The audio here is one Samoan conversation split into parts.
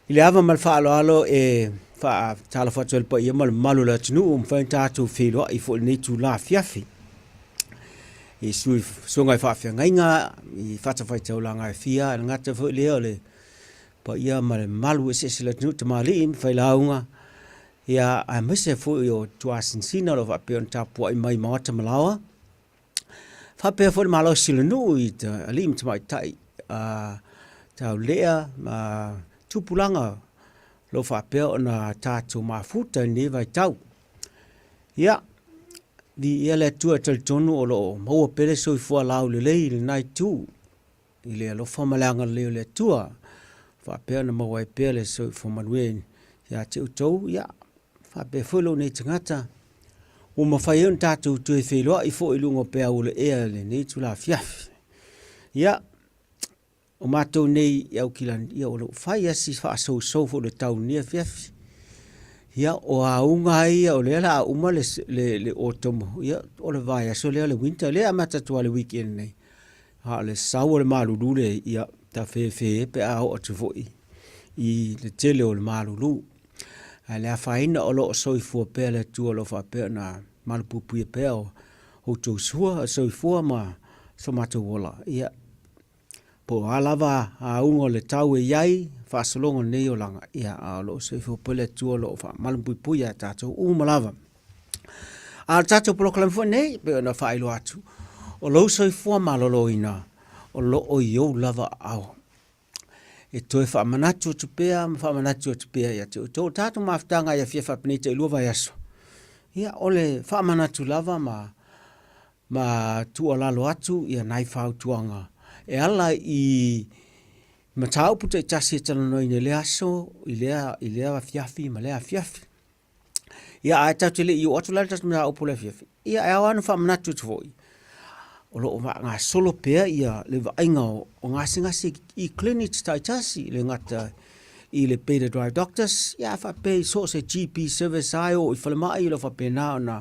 I le ava ma le faaaloalo e faatalofa atu ai i le paia ma le mamalu o le atunuu ua mafai ona tatou feiloai foi i lenei itula afiafi i susuga i faafeagaiga i fatafaitaulaga e fia, e le gata foi lea o le paia ma le mamalu eseese o le atunuu, tamalii ma failauga, ia aemaise foi o tuasinsina o lo o faapea ona tapuai mai i maota ma laoa. Faapea foi le malosi o le nuu i alii ma tamaitai taulelea ma tupulaga o lo o faapea ona tatou mafuta i lenei vaitau. Ia, viia le Atua e talitonu o lo o maua pea le soifua laulelei i lena itu i le alofa ma le agalelei o le Atua, faapea ona maua ai pea le soifua manuia ia te outou, ia faapea foi lou nei tagata ua mafai ai ona tatou toe feiloai foi i luga o peau o le ea i lenei itula afiafi. Ia, o matou nei i Aukilani, ia o lo o fai lava si faasousou foi o le tau i lenei afiafi. Ia, o auga lava ia o lea o le a uma le autumn, ia o le vaiaso lea o le winter, lea e amata atu lava i le weekend nei. A o le sau o le malulu lea, ia tafefe pe a oo atu foi i le tele o le malulu. Ae le afaina o lo o soifua pea le Atua o lo o faapea ona malupuipuia pea o outou sua, soifua ma so matou ola. Ia, po o a lava auga o le tau e i ai, faasologa o lenei olaga, ia, a o lo o soifua pea le Atua o lo o malupuipuia ia tatou uma lava. A o le tatou polokalame foi nei, e pei ona faailoa atu, o lou soifua maloloina o lo o i ou lava aao. E toe faamanatu atu pea ma faamanatu atu pea ia te outou. O tatou mafutaga ia fia faapenei tailua vaiaso, ia o le faamanatu lava ma ma tuualalo atu ia nai fautuaga e ala i mataupu taitasi e talanoaina i lea aso, i lea afiafi ma lea afiafi. Ia, ae tatou te le i oo atu la i le tatou mataupu i le afiafi, ia e ao lava ona faamanatu atu foi, o lo o faagasolo pea le vaaiga o gasegase i clinics taitasi, e le gata i le Beta Drive Doctors, ae faapea i so o se GP service lava e oo i falemai o lo o faapena ona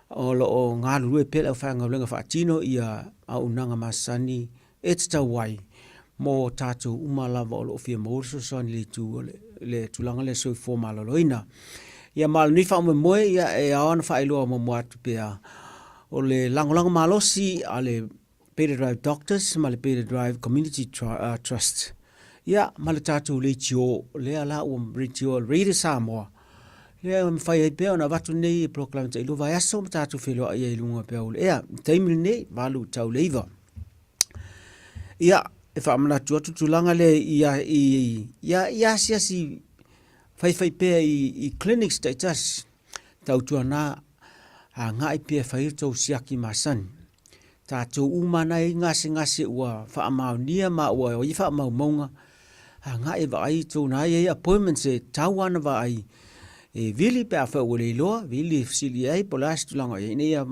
o lo o galulue pea le aufaigaluega e faatino auaunaga masani e tatau ai mo tatou uma lava o lo o fia maua le fesoasoani i le itu o le tulaga lea soifua maloloina. Ia ma o lenei faamoemoe, ia e ao ona faailoa muamua atu pea o le lagolago malosi a le Beta Drive Doctors ma le Beta Drive Community Trust ia ma le tatou leitio lea la ua leitio Radio Samoa lea e mafai ai pea ona avatu nei polokalame tailua vaiaso ma tatou feiloai ai i luga o peau o le ea. I le taimi lenei, 8 tau le 9. Ia, e faamanatu atu tulaga lea i asiasi faifai pea i clinics taitasi, tautuana agai pea e fai a outou siaki masani. Tatou uma na e i ai gasegase ua faamaonia ma ua i ai faamaumauga, agai e vaai outou na e i ai appointments e tatau lava ona vaai e vili pe afai ua le iloa, vili e fesili i ai po o le a se tulaga o i ai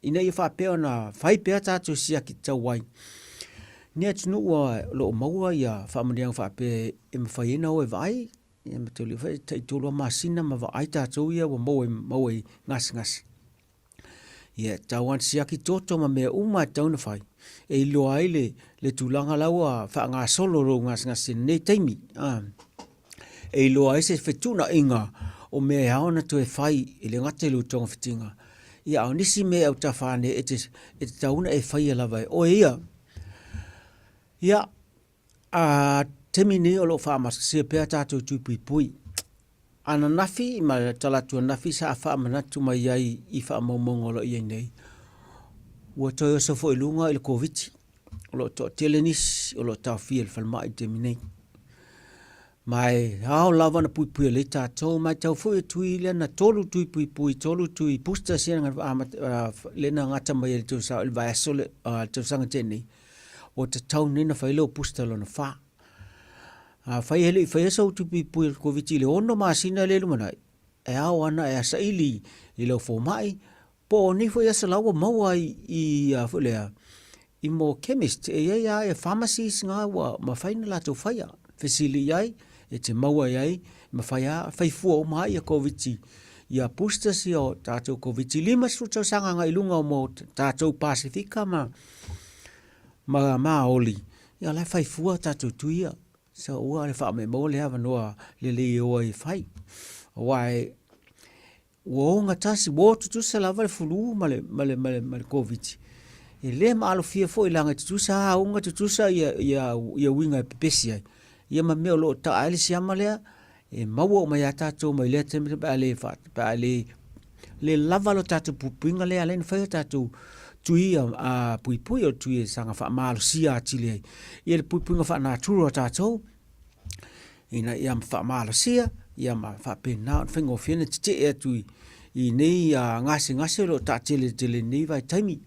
ina ia faapea ona fai pea tatou siaki tatau ai. Ni atunuu o lo o maua ia faamanuiaga faapea e mafai ai ona o e vaai, ia ma tau foi tai 3 masina ma vaai tatou ia ua maua maua i gasegase. Ia e tatau lava ona siaki toto ma mea uma e tatau ona fai e iloa ai le tulaga la ua faagasolo lou gasegase i lenei taimi. E iloa ai se fetuunaiga o mea e ao ona toe fai e le gata i lou togafitiga, ia a o nisi mea e autafa ane e te tatau ona e faia lava e oe ia. Ia, a taimi nei o lo o faamasasia pea tatou tui puipui. Ananafi ma le talaatu ananafi sa faamanatu mai ai i faamaumauga o lo o i ai nei, ua toe oso foi i luga i le Koviti. O lo o toatele nisi o lo o taofia i le falemai i le taimi nei. Ma e ao lava ona puipui lelei tatou. Matau foi e tui lea na tolu tui puipui, tolu tui boosters ia lea na gata mai ai i le vaiaso le tausaga tea nei, ua tatau nei ona fai lou booster lona fa. Afai e le i faia sou tui puipui o le Koviti i le ono masina lea e lumanai, e ao ana e saili i lau fomai Po o nei foi aso la ua maua ai i a foi lea i mo chemist e i ai lava ia pharmacies na ua mafai ona latou faia. Fesili i ai e te maua i ai, mafai lava fai fua uma ai ia Koviti ia boosters ia o tatou Koviti 50 tausaga agai i luga mo tatou Pasefika ma Maoli, ia o la e fai fua tatou tui ia. So ua le faamaumauina le avanoa lelei e o ai e fai. Aua e ua ogatasi, ua o tutusa lava le flu ma le, ma le, ma le, ma le Koviti. E le maalofia foi leaga e tutusa auga, tutusa ia, ia, ia uiga e pepesi ai. Ia ma mea o lo o taa ai le siama lea, e maua uma ia tatou mai lea taimi pe a le, pe a le, le lava lo tatou puipuiga lea ala ai ona fai o tatou tui a puipui o tui e saga faamalosia atili ai ia le puipuiga faa-natura o tatou ina ia faamalosia ia ma faapena ona faigofie ona tetee atu i, i nei gasegase o lo o taatele tele i nei vaitaimi.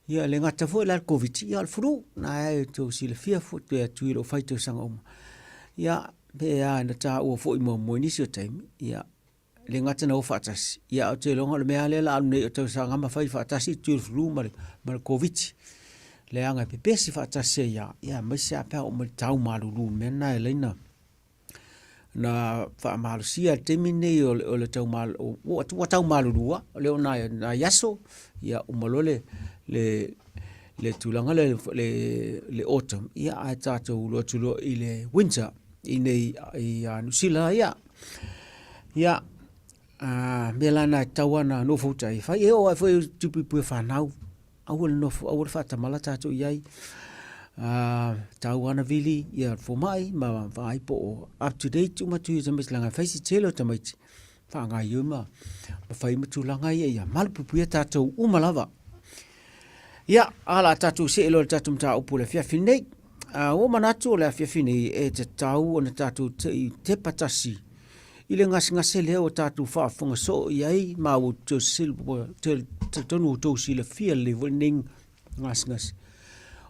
Ia le gata foi la le Koviti, ia o le flu, na e tou silafia foi toe atu i lou fai tausaga uma. Ia, pe a na taua foi muamua i nisi o taimi, ia, le gata na o faatasi, ia ou te iloa o le mea lea la alu nei o tausaga ma fai faatasi le tui o le flu ma le, ma le Koviti. Leaga e pepesi faatasi ai lava, ia aemaise lava pe a oo mai i le tau malulu, mea lena e ala ai ona na faamalosia i le taimi lenei o le, o le tau malulu, ua, ua tau malulu lava, o lea o nai, nai aso, ia uma loa le, le, le tulaga lea le, le autumn, ia ae tatou alu atu loa i le winter i nei i Niu Sila ia. Ia, a mea la na e tatau lava ona nofouta ai, fai e oo ai foi i tupuipui o fanau, aua le nofo, aua le faatamala tatou i ai. Tau lava ona vili ia fomai ma vaai po o up to date uma tui o tamaiti leaga e fai si tele o tamaiti faagaoioi ma fai ma tulaga ia ia malupuipuia tatou uma lava. Ia, a la tatou see loa i le tatou mataupu o le afiafi nei. Ua ou manatu o le afiafi nei e tatau ona tatou tepa tasi i le gasegase lea ua tatou faafofoga soo i ai ma ua talitonu ua outou silafia lelei foi lenei gasegase.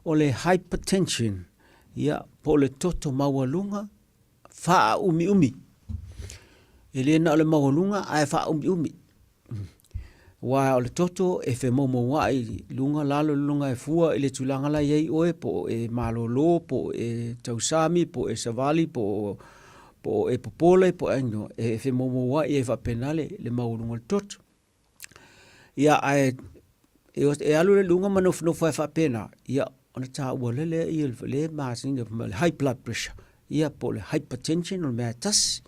O le hypertension, ia, po o le toto maualuga faaumiumi. E le na o le maualuga ae faaumiumi. Aua o le toto e femoumouai i luga lalo luga e fua i le tulaga la e i ai oe po o e malolo po o e tausami po o e savali po o, po o e popole po o e no, e femoumouai ai faapena le, le maualuga o le toto. Ia ae e alu le luga ma nofonofo ai faapena, ia ona taua loa lea ia le masani ma le high blood pressure, ia po o le hypertension o le mea e tasi.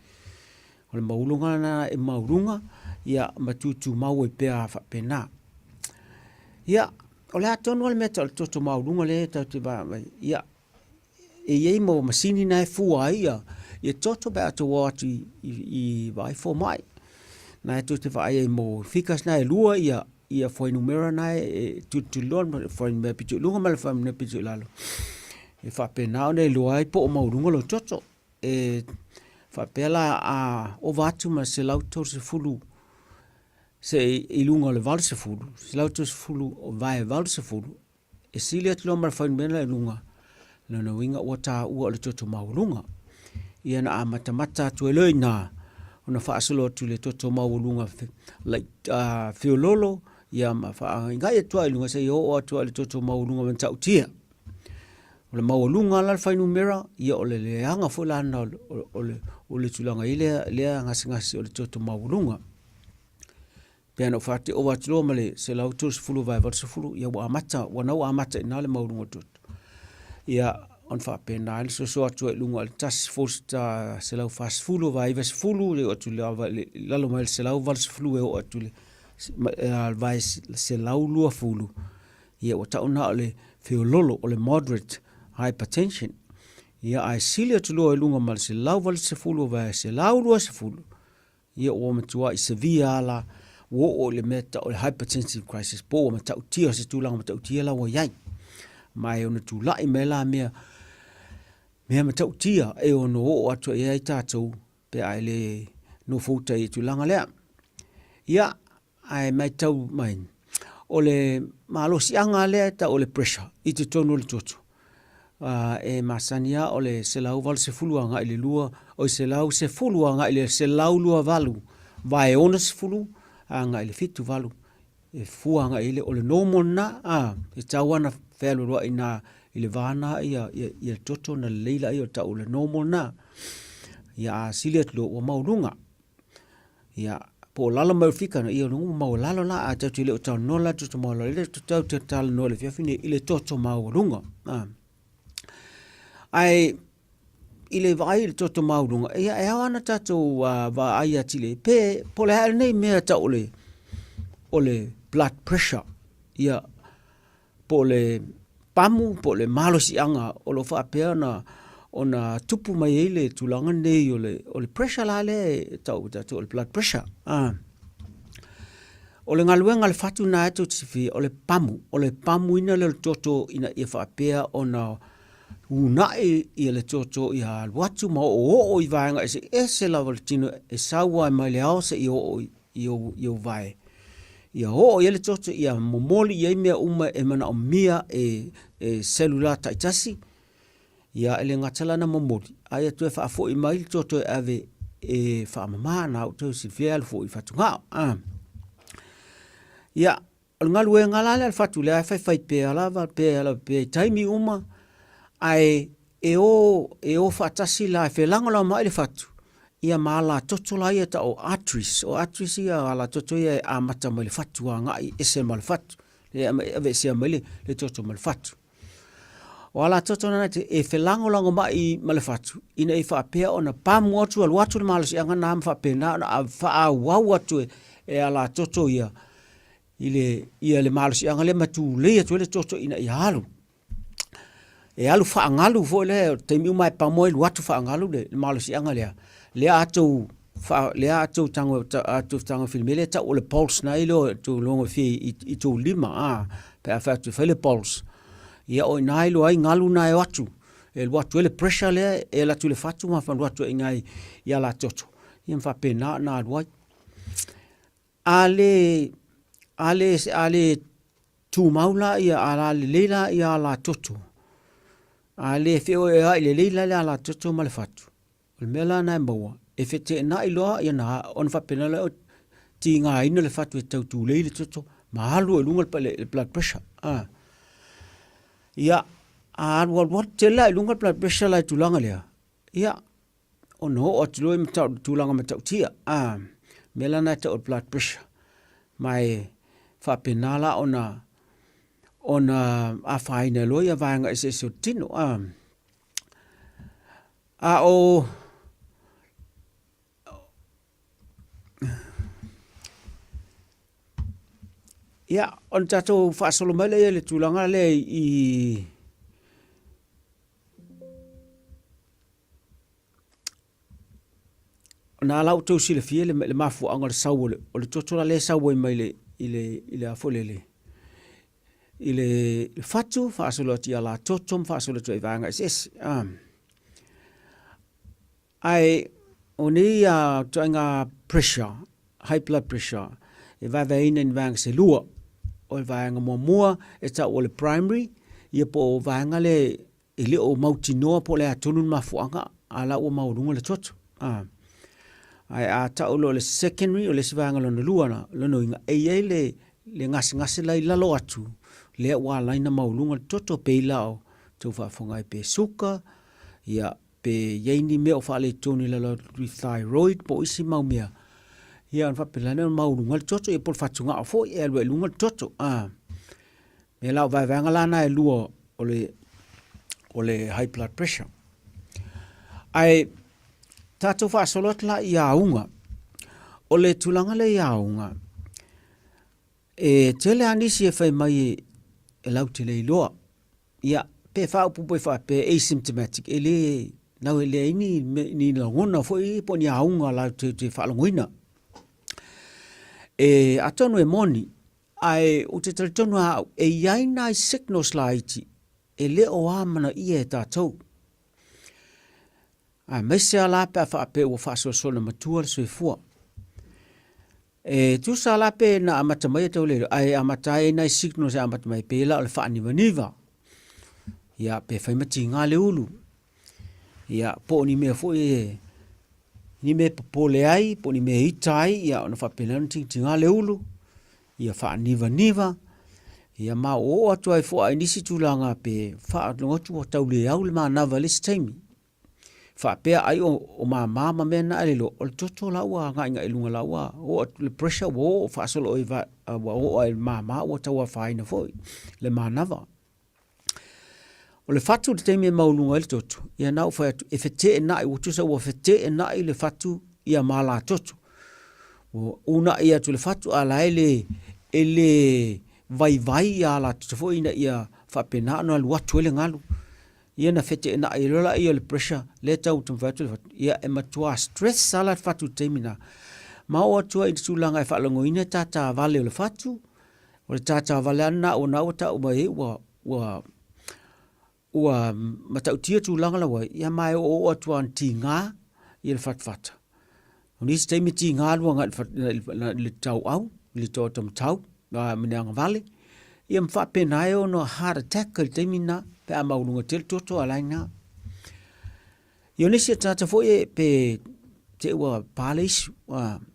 O le maualuga lena e maualuga, ia ma tutumau ai pea faapena. Ia, o le a tonu lava le mea tau o le toto maualuga lea e tatou te vaavaai, ia, e i ai mau masini na e fua ai ia, ia toto pe a tou o atu i, i, i vaai fomai. Na e tou te vaai ai mo figures na e lua ia, ia fuainumera na e tulituliloa le fuainumera pito i luga ma le fuainumera pito i lalo. E faapena ona iloa ai po o maualuga lou toto. E faapea la a ova atu ma le 130 se i luga o le 80, 130/80, e sili atu loa ma le fuainumera i luga, lona uiga ua taua o le toto maualuga. Ia na amatamata atu ai loa i ina, ona faasolo atu i le toto maualuga feololo, ia ma faagaigai atu lava i luga seia oo atu lava i le toto maualuga matautia. O le maualuga la le fuainumera, ia o le leaga foi la lena o le tulaga i lea, lea gasegase o le toto maualuga. Pei ona ou fai atu, e ova atu loa ma le 130/80, ia ua amata, ua nau amata i ina le maualuga o le toto. Ia, ona faapena ai le soso atu ai i luga o le 140/90, e oo atu lava i lalo mai le 180 e oo atu i le 120, ia ua tau lena o le feololo, o le moderate hypertension. Ia ae sili atu loa i luga ma le 180/120, ia ua matuai severe lava la, ua oo i le mea e tau o le hypertensive crisis, po ua matautia, o se tulaga matautia la ua i ai. Ma e ono tulai mai la mea, mea matautia e ono oo atu i ai tatou pe a e le nofouta i le tulaga lea. Ia, ae matau mai, o le malosiaga lea e tau o le pressure i totonu o le toto, e masani lava o le 180 agai i le 2, oi 110 agai i le 128 vae 60 agai i le 78 e fua agai i le, o le normal lena, a, e tatau lava ona fealualuai i ina i le va lena ia, ia, ia le toto ona lelei lea o le tau o le normal lena. Ia a sili atu loa ua maualuga. Ia, po o lalo mai o le fika, ia ua maualalo la, ae tatou te le o talanoa la i le toto maualalo, lea tatou te talanoa i le afiafi lenei i le toto maualuga. Ae i le vaai i le toto maualuga, ia e ao lava ona tatou vaai atili pe po o le a ea lenei mea e tau o le, o le blood pressure, ia, po o le pamu po o le malosiaga o lo o faapea ona tupu mai ai le tulaga lenei o le pressure la lea e tau e tatou o le blood pressure. O le galuega a le fatu lena e tou te silafia, o le pamu, o le pamuina lea o le toto ina ia faapea ona uunai ia le toto ia alu atu ma oooo i vaega eseese lava o le tino e sau lava mai le ao seia oo i ou vae. Ia oo i ai le toto, ia momoli i ai mea uma e manaomia e cellular taitasi. Ia e le gata la na momoli, a ia toe faafoi mai le toto e ave e faamama na outou silafia e alu foi i fatugao. Ia, o le galuega la lea a le fatu lea e faifai pea lava pea lava pea i taimi uma, ae e o, e o faatasi la, e felagolagomai le fatu, ia ma alatoto la ia e tau o arteries. O arteries ia, o alatoto ia e amata mai le fatu agai ese ma le fatu, e aveesea mai le toto ma le fatu. O alatoto na e felagolagomai ma le fatu, ina ia faapea ona pamu atu, alu atu le malosiaga na ma faapena ona faaauau atu e alatoto ia, i le, ia le malosiaga lea ma tulei atu ai le toto ina ia alu. E alu faagalu foi lea, o le taimi uma e pamu ai, alu atu faagalu le malosiaga lea, lea a outou lea a outou tago a outou tago i le mea lea e tau o le pulse na iloa tou iloga fia i tou lima a pe a fai atu e fai le pulse ia o i ina e iloa ai galu na e o atu e alu atu ai le pressure lea e alu atu i le fatu ma alu atu ai i ina i alatoto ia ma faapena ona alu ai. A le a le a le tumau la ia a la lelei la ia alatoto a le feoeoeai lelei la le alatoto ma le fatu O le mea la lena e maua, e feteenai loa ia na ona faapena lea o tigaina le fatu e tau tulei le toto ma alu ai i luga le blood pressure. Ia, a alu alu atu tele la i luga le blood pressure la i tulaga lea, ia, ona oo atu loa i tulaga matautia. Mea la lena e tau o le blood pressure. Ma e faapena la ona ona afaina ai loa ia vaega eseese o le tino. A o Ia, ona tatou faasolo mai lea i le tulaga lea i na la outou silafia le mafuaaga o le sau o le toto la lea e sau ai mai le i le i le a foi lele i le fatu faasolo atu i alatoto ma faasolo atu ai i vaega eseese. Ae o nei ituaiga pressure, high blood pressure, e vaevaeina i ni vaega se lua. O le vaega muamua e tau o le primary, ia po o vaega lea e le o mautinoa po o le a tonu le mafuaaga, a la ua maualuga le toto. Ae a tau loa o le secondary, o le isi vaega lona lua la, lona uiga, e i ai le, le gasegase la i lalo atu, lea ua ala ai ona maualuga le toto, pei la o tou faafofoga ai pe suka, ia, pe i ai ni mea o faaletonu i lalo atu i thyroid po o isi mau mea, ia ona faapena lea ona maualuga ai le toto, ia po o le fatugao foi e alu ai i luga le toto. Mea la o vaevaega la na e lua o le, o le high blood pressure. Ae tatou faasolo atu la i auga. O le tulaga lea i auga, e tele lava nisi e fai mai e, e lautele iloa. Ia, pe faaupupu e faapea asymptomatic, e le, nau e leai ni, ni lagona foi po o ni auga latou te faalogoina. E, atonu e moni, Ae ou te talitonu lava au, e i ai nai signals laiti e le o amanaia e tatou. Aemaise lava la pe a faapea ua faasoasoaina matua le soifua. E tusa la pe na amata mai e tau le ae amata ai nai signals e amata mai pei la o le faanivaniva. Ia pe fai ma tiga le ulu. Ia po o ni mea foi e ni mea e popole ai, po o ni mea e ita ai, ia ona faapena ona tigatiga le ulu, ia faanivaniva, ia ma oo atu ai foi i nisi tulaga pe faalogo atu ua tau le au le manava i le isi taimi. Faapea ai o, o mama ma mea na, ae le iloa, o le toto la ua agaigai i luga la ua oo atu le pressure ua oo faasolo i ua oo lava i le mama ua tau afaina foi le manava. O le fatu i le taimi e maualuga ai le toto, ia na ou fai atu, e feteenai, ua tusa ua feteenai le fatu ia ma la toto. Ua uunai atu le fatu a la e le, e le vaivai ia la toto foi ina ia faapena ona alu atu ai le galu. Ia na feteenai ai loa lea o le pressure lea e tau taumafai atu le fatu, ia e matua stress lava la le fatu i le taimi lena. Ma oo atu ai i le tulaga e faalogoina tatavale o le fatu, o le tatavale lava lena ua na ua tau mai ai ua, ua, ua matautia tulaga la ua i ai, ia ma e oooo atu lava ina tiga ia le fatafata. O nisi taimi tiga alu agai i le tauau, i le toatamatau, ma le agavale, ia ma faapena e ono heart attack i le taimi lena, pe a maualuga tele toto a la e i ina. Ia o nisi o tagata foi e pe te i ua pa le isu,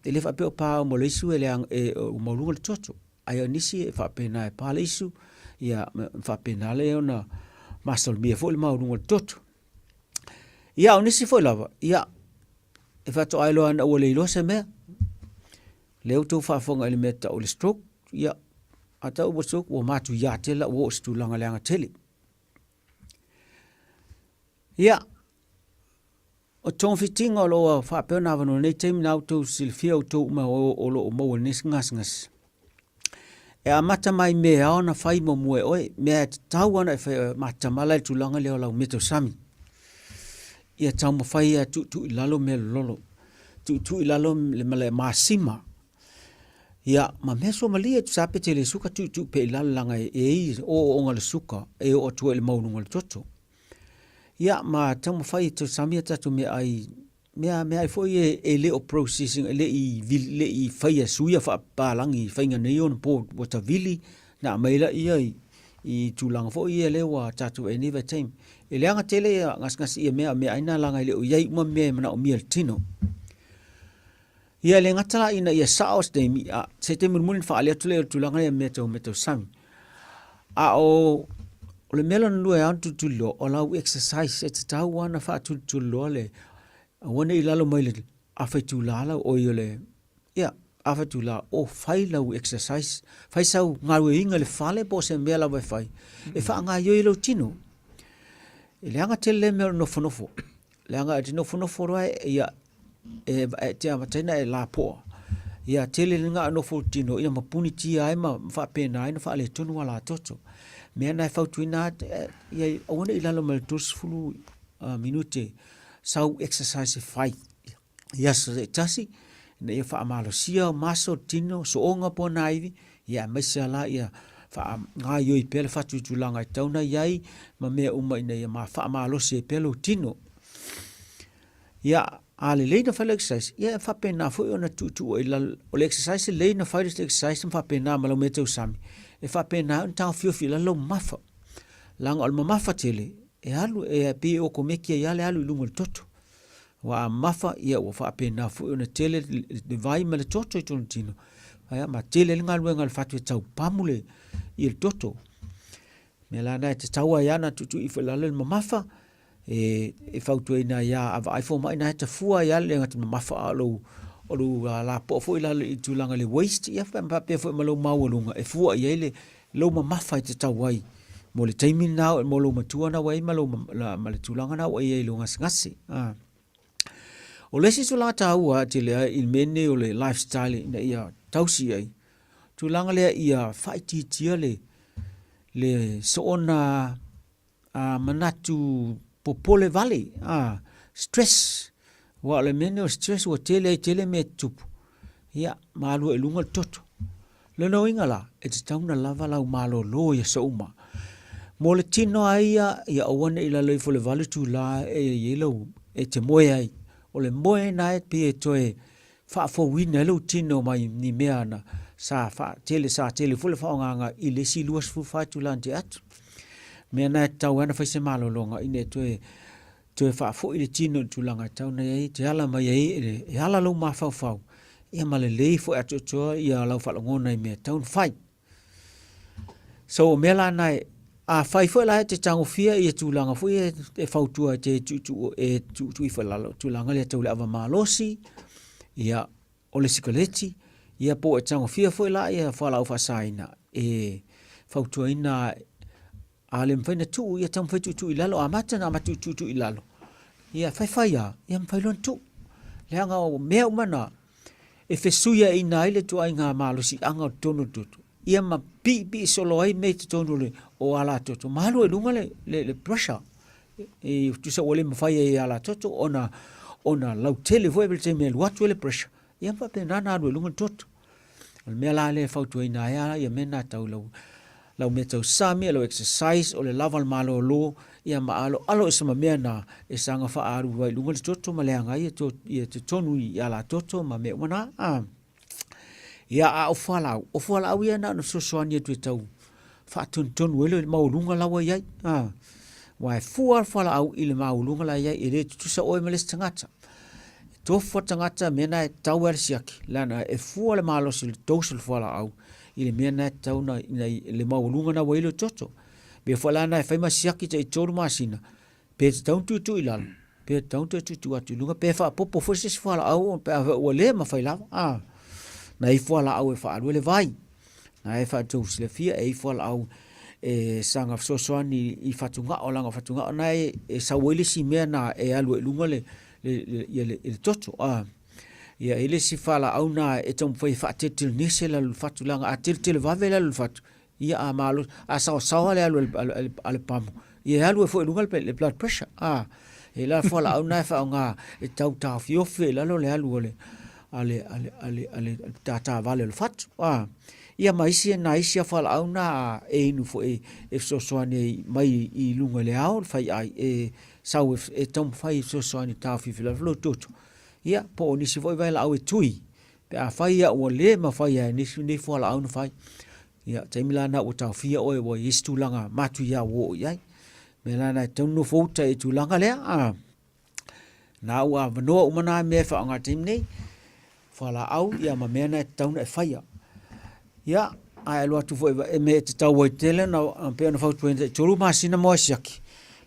e le faapea o pa uma o le isu e leaga, e maualuga le toto. Ae o nisi e faapena e pa le isu, ia faapena lea ona masalomia foi le maualuga o le toto. Ia, o nisi foi lava, ia, e faatoa iloa ina ua le iloa se mea. Lea ua outou faafofoga i le mea e tau o le stroke, ia, a tau ua stroke, ua matuia tele la ua oo i se tulaga leaga tele. Ia, o togafitiga o lo o faapea ona avanoa i lenei taimi na outou silafia outou uma o lo o maua i lenei gasegase. E amata mai mea e ao ona fai muamua e oe, mea e tatau ona e fai e matamala i le tulaga lea o lau meatausami. Ia taumafai e tuutuu i lalo mea lololo, tuutuu i lalo le mea masima, ia ma mea suamalie e tusa lava pe tele suka, tuutuu pea i lalo leaga e i ai ooooga o le suka e oo atu ai i le maualuga o le toto. Ia ma taumafai e tausami a tatou meaai mea meaai foi e, e le o processing e le i le i faia suia faapapalagi i faiga nei ona po ua tavili na aumai laia i, i tulaga foi ia lea ua tatou vaai nei vaitaimi. E leaga tele ia gasegase ia mea meaai na leaga e le o i ai uma mea e manaomia e le tino. Ia e le gata la ina ia sao se taimi, a se taimi mulimuli ona faaali atu lea o le tulaga lea mea tau meatausami. A o o le mea lona lua e ao ona tulituliloa, o lau exercise e tatau lava ona faatulituliloa le aua ne i lalo mai le afa itula lau oi o le ia afa itula o fai lau exercise, fai sau galueaiga i le fale po o se mea lava e fai e faagaoioi ai lou tino. E leaga tele lea mea o le nofonofo. Leaga e te nofonofo loa ia e, e te amataina e lapoa. Ia tele le nga nofo tino ia ma punitia ai ma faapena ai na faaletonu a la toto. Mea na e fautuina ia aua ne i lalo mai le 30 minute sau exercise e fai. I aso taitasi ina ia faamalosia maso tino sooga po o nā iwi, ia aemaise lava la ia faagaoioi pea le fatu i tulaga e tatau ona i ai ma mea uma ina ia faamalosi ai pea lou tino. Ia, a lelei ona fai le exercise, ia e faapena foi ona tuutuu ai lalo. O le exercise e lelei ona fai le exercise ma faapena ma lau mea tausami, e faapena ai ona taofiofi i lalo lau mamafa. Leaga o le mamafa tele, e alu, e pei e okomeki ai lava le alu i luga o le toto. Ua a mamafa, ia ua faapena foi ona tele le vai ma le toto i tona tino. Aia, ma tele le galuega a le fatu e taupamu le, i le toto. Mea la na e tatau ai ana tuutuu ifo i lalo le mamafa, e, e fautuaina ai a vaai fomai na e tafua ai le gata mamafa a o lou, o lou lapoa foi i lalo i tulaga le waist, ia faapea foi ma lou maualuga e fua i ai le, lou mamafa e tatau ai mo le taimi lena mo lou matua na ua i ai ma, lou, ma le tulaga na ua i ai i lou gasegase. Ah. O le isi tulaga taua tele ai i le mea nei o le lifestyle ina ia tausi ai, tulaga lea ia faaitiitia le, le soona a, manatu popole vale, a, stress. Aua o le mea lenei o le stress ua tele ai tele mea e tutupu, ia, ma alu ai i luga le toto. Lona uiga la, e tatau ona lava lau malolo i aso uma. Mo le tino lava ia, ia aua ne i lalo ifo i le 8 itula e i ai lau, e te moe ai. O le moe lena e pei e toe faafouina ai lou tino mai ni mea na sa faatele, sa tele foi le faaaogaina i le isi 24 itula na tea atu. Mea na e tatau ai ona fai se malologa ina ia toe toe faafoi le tino i le tulaga e tatau ona i ai, e te ala mai ai, e ala lou mafaufau, ia ma lelei foi atoatoa ia lau faalogona i mea e tatau ona fai. So o mea la na e, a fai foi la e te tagofia ia tulaga foi e, e fautua e te tuutuu, e tuutuu ifo i lalo, tulaga lea tau le ava malosi, ia o le sikaleti, ia po o e tagofia foi la ia fualaau faasaina e fautuaina. A le mafai ona tuu, ia taumafai tuutuu i lalo, amata ona amata tuutuu i lalo. Ia faifai lava, ia mafai loa ona tuu. Leaga o mea uma na, e fesuiaiina ai le ituaiga malosiaga o totonu o le toto, ia ma piipii solo ai mea i totonu o le o alatoto, ma alu ai i luga le, le, le pressure. E tusa ua le mafai ai e alatoto ona, ona lautele foi le taimi e alu atu ai le pressure, ia ma faapena ona alu ai i luga le toto. O le mea la lea e fautuaina ai lava ia mea na tau lau, lau mea tau sami, lau exercise, o le lava o le malolo, ia ma aloalo i sama mea na e saga faaalu ai i luga le toto ma leaga ai ia totonu i alatoto ma mea uma na. A. Ia, a o fualaau, o fualaau ia na ona fesoasoani atu e tau faatonutonu ai le maualuga la ua i ai. A. Aua e fua le fualaau i le maualuga la e i ai, e le tutusa oe ma le isi tagata. E tofu lava le tagata mea na e tatau ai le siaki, leaga e fua le malosi o le dose o le fualaau i le mea na e tatau ona, le maualuga na ua i ai lou toto. Mea foi la na e fai ma siaki tai 3 masina, pe tatau ona tuutuu i lalo, pe tatau ona toe tuutuu atu i luga, pe faaopoopo foi se isi fualaau pe afai ua le mafai lava. A, na i ai fualaau e faaalu ai le vai, na e faatau silafia e i ai fualaau e saga fesoasoani i fatugao, leaga o fatugao na e, e sau ai le isi mea na e alu ai i luga le, le, le, ia le, le toto. A, ia e i ai le isi fualaau na e taumafai e faateletelenese le alu o le fatu, leaga a teletele vave le alu o le fatu, Ia a malo, a saosaoa le alu a le pamu, ia e alu ai foi i luga le blood pressure. A, e la fualaau na e faaaoga e tau taofiofi ai i lalo le alu a le, a le, a le, a le, a le tatavale o le fatu. A, ia ma isi, na isi a fualaau na e inu foi e fesoasoani ai mai i luga i le ao le faiai e sau e taumafai e fesoasoani e taofiofi i lalo lou toto. Ia, po o nisi foi vailaau e tui, Pe afai ia ua le mafai e nisi nei fualaau na fai, ia taimi la na ua taofia oe ua i ai se tulaga matuia ua oo i ai. Mea la na e tatau ona nofo uta i tulaga lea, a na ua avanoa uma na mea e faaaoga i le taimi nei, fualaau ia ma mea na e tatau ona e faia. Ia, ae alu atu foi e mea e tatau ai tele na pei ona fautuaina tai 3 masina mo e siaki,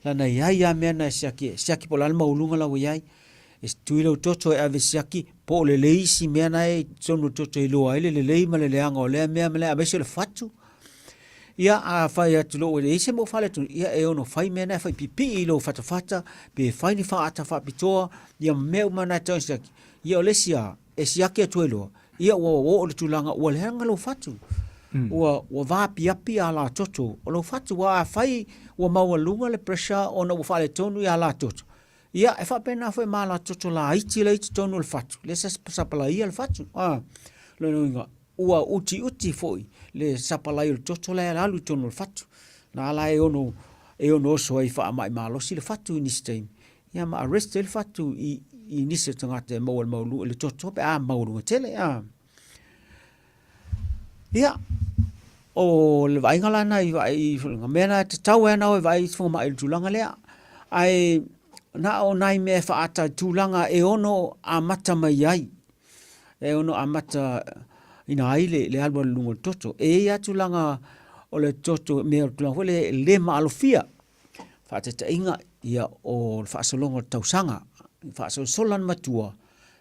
leaga e i ai lava mea na e siaki, e siaki po o le a le maualuga la ua i ai. E tui lou toto e ave siaki po o lelei isi mea na e i totonu o le toto e iloa ai le lelei ma le leaga o lea mea ma lea aemaise o le fatu. Ia, a fai atu loa ua leai se mea o faaletonu, ia e ono fai mea na e fai pipii i lou fatafata, pe fai ni faata faapitoa, ia ma mea uma na e tatau ona siaki. Ia o le isi lava, e siaki atu ai loa, ia ua oo i le tulaga ua leaga lou fatu. Ua, ua vaapiapi alatoto o lou fatu. Aua afai ua maualuga le pressure ona ua faaletonu ia alatoto, Ia, e faapena foi ma alatoto laiti la i totonu o le fatu, lea sa sapalaia le fatu. A, lona uiga, ua utiuti foi le sapalai o le toto la e alu i totonu o le fatu. Na ala e ono, e ono oso ai faamai malosi le fatu i nisi taimi, ia ma arrest ai le fatu i, i nisi o tagata e maua i le maulu, le toto pe a maualuga tele. A. Ia, o le vaaiga la lena i vaai i mea na e tatau ai ona o e vaai i fagamai i le tulaga lea. Ae na o nai mea e faaata i tulaga e ono amata mai ai, e ono amata ina ai le, le alu alu i luga o le toto. E i ai lava tulaga o le toto, mea o le tulaga foi lea e le maalofia. Faataitaiga, ia o le faasologa o le tausaga, faasolosolo lava le matua,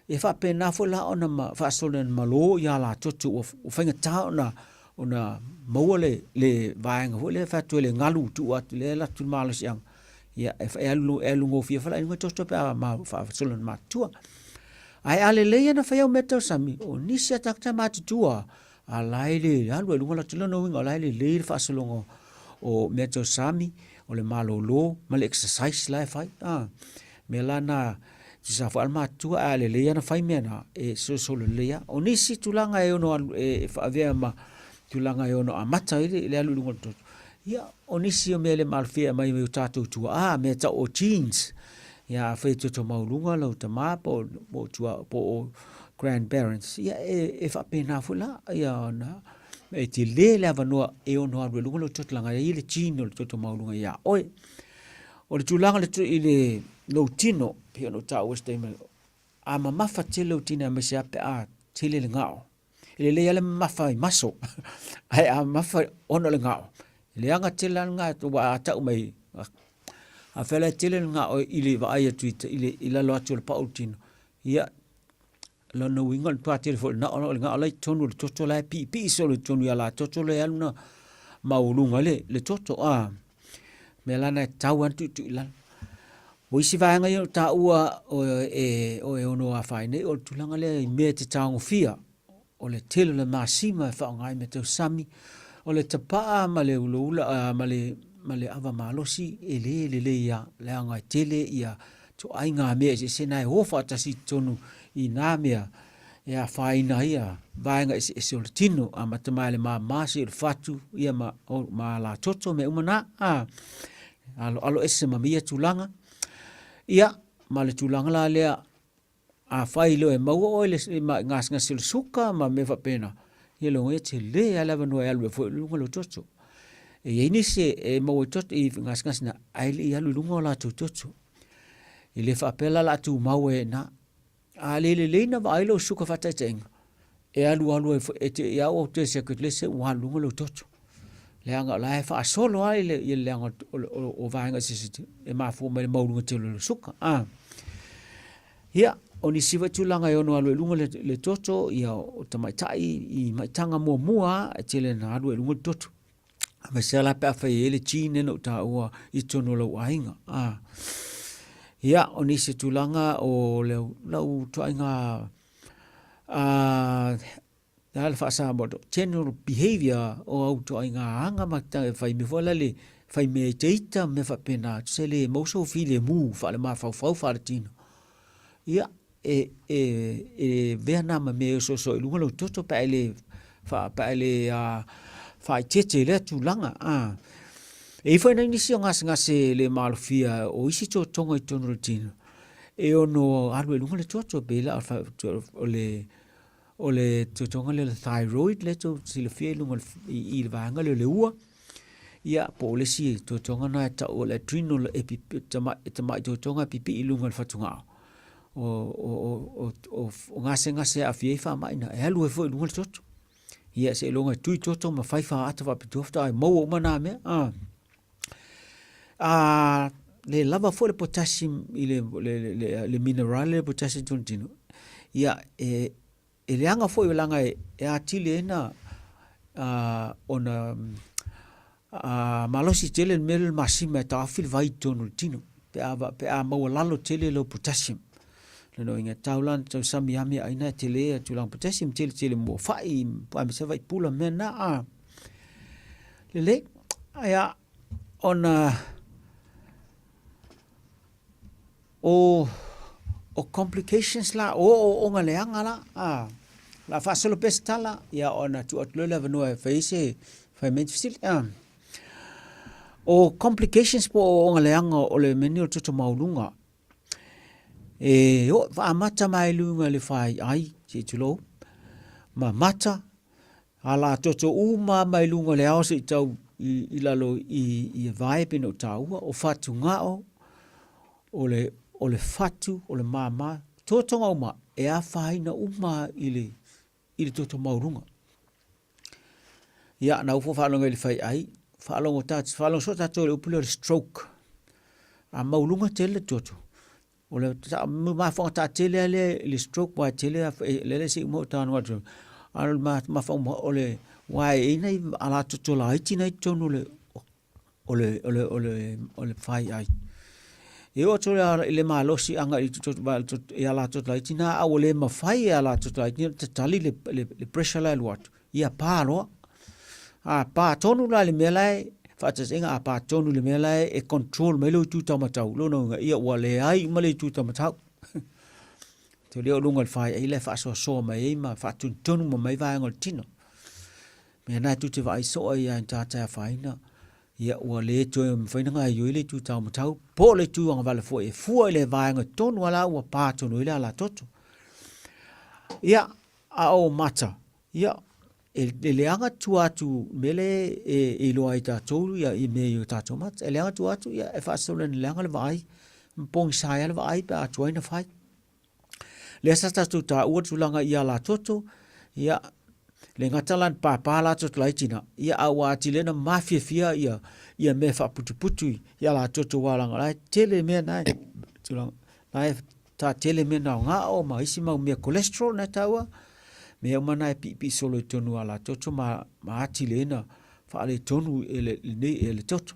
E faapena foi la ona faasolo ina malo ia alatoto ua faigata ona ona maua le le vaega foi lea e fai atu ai le galu tuu atu lea e alu atu le malosiaga ia e alu e alu gofie foi la i luga toto pe a faasolo ina matutua. Ae a lelei ana fai au mea tausami, o nisi a tagata matutua a la e le alu ai i luga latou, lona uiga o la e lelei le faasologa o mea tausami, o le malolo ma le exercise la e fai. A, mea la na, tusa foi a le matutua ae a lelei ana fai mea na, e solosolo lelei lava. O nisi tulaga e ono alu, e faavea ma tulaga e ono amata ai le alu i luga o le toto, ia, o nisi o mea e le maalofia e aumai mai o tatou tuaa, mea tau o genes. Ia, afai e toto maualuga lou tama po o tua, po o grandparents, ia e, e faapena foi la, ia ona e tele le avanoa e ono alu i luga lou toto leaga e i ai le gene o le toto maualuga ia oe. O le tulaga le, i le lou tino, pei ona ou taua i se taimi, a mamafa tele lou tino aemaise lava pe a tele le gao. E lelei lava le mamafa i maso, ae a mamafa ona o le gao, e leaga tele lava le gao, aua a tau mai, afai la e tele le gao i le vaai atu i, le, i lalo atu o le pau o le tino, ia, lona uiga o le matua tele foi o le gao, o le gao la e i totonu o le toto la e piipii solo i totonu i alatoto lea e alu na maualuga ai le, le toto. A. Mea la na e tatau lava ona tuitui i lalo. O isi vaega ia o taua o e, o e ono afaina ai, o le tulaga lea i mea e te tagofia, o le tele o le masima e faaaoga ai mea tau sami, o le tapaa ma le ulaula ma le, ma le ava malosi e le lelei lava, leaga e tele ia ituaiga mea eseese na e o faatasi i totonu i na mea e afaina ai ia vaega eseese o le tino, amata mai le mama seia o le fatu ia ma, o, ma alatoto mea uma na. A, aloalo ese ma ia tulaga. Ia, ma le tulaga la lea, afai loa e maua oe le gasegase o le suka ma mea faapena, ia loga ia tele lava le avanoa e alu ai foi i luga lou toto. E i ai nisi e maua i toto i gasegase na, ae le i alu i luga o latou toto. E le faapea la o le a tumau ai i ina. A le lelei na vaai lou suka faataitaiga, e alualu ai foi, e te i au te second le se ua alu luga lou toto. Leaga o la e faasolo lava i le, i le leaga o, o, o vaega eseese e mafua mai le maualuga tele o le suka. Ah. Ia, o nisi foi tulaga e ono alu ai luga le, le toto, ia o tamaitai i maitaga muamua e tele na alu ai luga le toto. Aemaise lava la pe afai e i ai le gene na ou taua i totonu o lou aiga. Ah. Ia, o nisi tulaga o le, lau tuaiga ah, le a le faa-Samoa, general behavior o au ituaiga aga ma fai mea foi lale, fai mea itaita ma mea faapena, tusa e le maua sou filemu faale-mafaufau faale-tino. Ia, e, e, e avea na ma mea e osooso i luga lou toto pe a e le, fa, pe a e le faaeteete i lea tulaga. A. E i ai foi nai nisi o gasegase le malofia o isi totoga i totonu o le tino, e ono alu ai i luga le toto, pei la o le, o le totoga lea o le thyroid lea tou te silafia i luga i le vaega lea o le ua, ia po o le isi totoga na e tau o le adrenal epi, tamai, tamai totoga e pipii i luga o le fatugao. O, o, o, o, o gasegase e aafia ai faamai na, e alu ai foi i luga le toto. Ia seiloga e tui toto ma fai faata faapitoa faatoa e maua uma na mea. Ah. A le lava foi le potassium i le, le, le, le mineral le potassium tonu tino, ia e, e leaga foi leaga e, e atili ai na ona malosi tele le mea lea o le masima e taofi le vai i totonu o le tino pe a, pe a maualalo tele lou potassium. Lona uiga e tatau la ona tausami lava meaai na e tele a tulaga potassium tele tele mo fai aemaise fai pula mea na a. Lelei, ia ona o o complications la, o ooooga leaga la, a, la faasolo pea se tala, ia ona tuu atu loa le avanoa e fai ai se, fai mai se fesili. A. O complications po o ooooga leaga o le mea lenei o le toto maualuga, e oo amata mai luga i le faiai, se i tulou, ma mata, Ala toto uma mai luga o le ao seia tau i lalo i vae pei ona ou taua, o fatugao, o le, o le fatu, o le māmā, totoga uma e afaina uma i le, i le toto maualuga. Ia, na ua faalogo i le faiai, faalogo tātou, faalogo soo tātou i le upu lea o le stroke. A maualuga tele le toto, O le mafuaaga taatele lava lea i le stroke aua e tele lea le se i uma ou talanoa atu a o le mafuaaga o le aua e i ai nai alatoto laiti na i totonu o le o le o le o le faiai. E oo atu i le malosi agai i alatoto laiti na a ua le mafai e alatoto laiti ona tatali le pressure la e alu atu, ia pa loa. A pa tonu la i le mea la e, faataitaiga a pa tonu i le mea la e control mai lou itu taumatau, lona uiga, ia ua leai uma le itu taumatau. Te lea o luga o le faiai la e faasoasoa mai ai ma faatonutonu ma mai vaega o le tino. Mea na e tou te vaai soo ai lava i tagata e afaina, ia ua le toe mafai ona gaoioi le itu taumatau, po o le itu agavale foi e fua i le vaega tonu lava la ua pa tonu ai le alatoto. Ia, a o mata, Ia, e leaga tua atu i mea lea e iloa ai tatou ia i mea i o tatou mata. E leaga tua atu, ia, e faasolo ina leaga le vaai, ma pogisa ai lava le vaai pe a tuai ona fai. Lea sa tatou taua le tulaga i alatoto, ia, le gata la na pāpā latoto laiti na, ia, a ua atili ai ona mafiafia ia, ia mea faaputuputu i alatoto aua leaga o la e tele mea na e, tulaga, la e Ta tele mea nao gao ma isi mau mea cholesterol na taua, mea uma na e piipii solo i tonu a la toto ma, ma atili ai na faaletonu e le, lenei e le toto.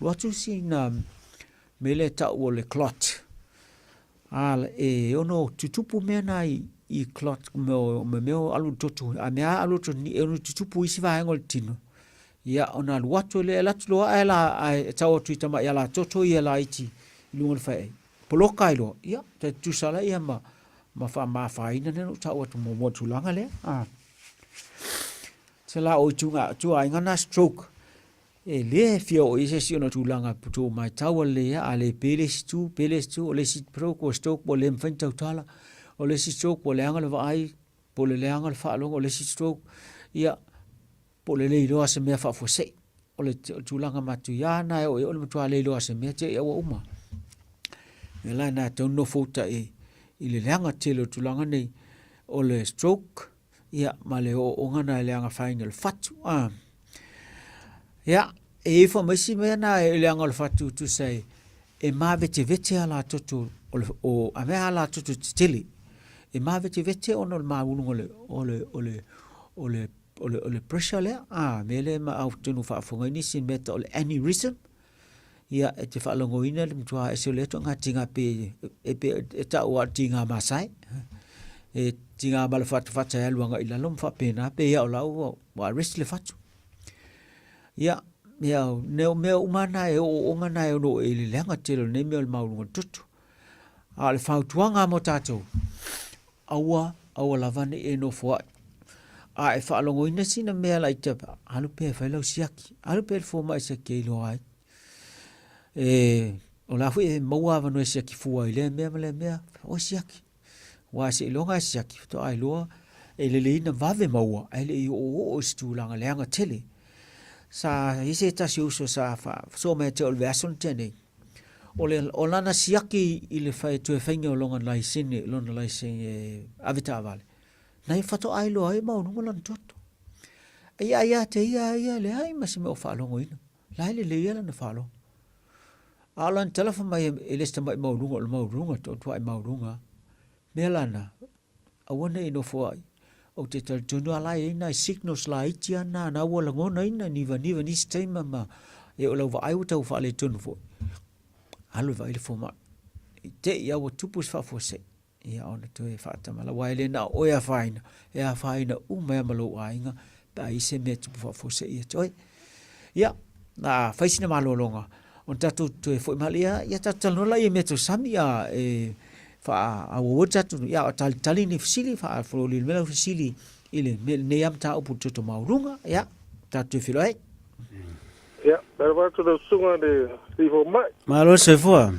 alu atu sina mea lea e tau o le clot. A e ono tutupu mea na i, i clot, me mea o alu i le toto, a mea alu i le toto, e ono tutupu isi vaega o le tino. Ia, ona alu atu le alu atu loa ae la, ae tau atu i tamai ala toto ia laiti i luga o le faiai. Poloka ai loa, ia, tai tutusa la ia ma, ma faamafaina lea na ou tau atu muamua i le tulaga lea. A. Se la o ituga, tuaiga na stroke. E le fia oo i ai se isi ona o tulaga tou matau a lelei a, a le pe le isi itu, pe le isi itu, o le isi stroke ua stroke ua le mafai ona tautala, o le isi stroke ua leaga le vaai, po o le leaga o le faalogo, o le isi stroke, ia, po o le le iloa o se mea faafuasei. O le tulaga matuia lena e oo i ai o le matua le iloa o se mea te i a ua uma. O le mea la lena e tatau ona nofo uta i le leaga tele o le tulaga nei o le stroke, ia, ma le ooooga na e le agafaina o le fatu. A. Ia, e i ai foi ma isi mea na e leaga o le fatu tusa e, e mavetevete a la toto o le, o, a mea a la toto tetele. E mavetevete ona o le maualuga o le, o le, o le, o le, o le, o le pressure lea. A, mea lea ma au tonu faafofoga ai nisi mea tau o le aneurysm. Ia, e te faalogoina le matua ese o lea ituaiga tiga pe, e, pe, e tau lava o le tiga masae. E tiga ma le fatafata e alu agai i lalo ma faapena, pei lava o la ua, ua arrest le fatu. Ia, ia, neo mea uma na e ooooga na e ono oo i le leaga tele o lenei mea o le maualuga o le toto. A o le fautuaga mo tatou, aua, aua lava ne i e nofoa'i. A e faalogoina sina mea laiti, alu pea e fai lau siaki, alu pea i le fomai e siaki e iloa ai. E, o la foi e maua avanoa e siaki fua ai i lea mea ma lea mea, oi siaki. Aua seiloga e siaki, faatoa iloa e lelei ona vave maua, ae le i oooo i se tulaga leaga tele. Sa i ai se tasi o uso sa faasoa mai ia te au i le vaiaso na tea nei, o le, o lana siaki i le fai, toe faiga o lona laisene, lona laisene avetaavale, na ia faatoa iloa ai e maualuga lona toto. Ia, ia te ia ia e leai ma se mea o faalogoina. La e lelei lava lana faalogo. A o lana tala fai mai e le o se tamai maualuga, o le maualuga, o le tuai maualuga lava. Mea la na, aua ne i nofoai. Ou te talitonu lava la e i ai nai signals laiti lava na, na ua lagonaina, nivaniva nisi taimi ma e o lau vaai ua tau faaletonu foi. Alu e vaai le fomai. I te i lava ua tupu se faafuasei. Ia ona toe faatamala, aua e le na o oe e afaina, e afaina uma ai ma lou aiga pe a i ai se mea e tupu faafuasei ia te oe. Ia, na fai sina malologa, ona tatou toe foi mai lea, ia tatou talanoa laia i mea tau sami a e faaauau ai le tatou, ia a o talitali ni fesili, faafololi mai lau fesili i le mea lenei lava mataupu i le toto maualuga, ia, tatou toe feiloai ai. Ia, talofa atu lau susuga i le Alii Fomai. Malo le soifua.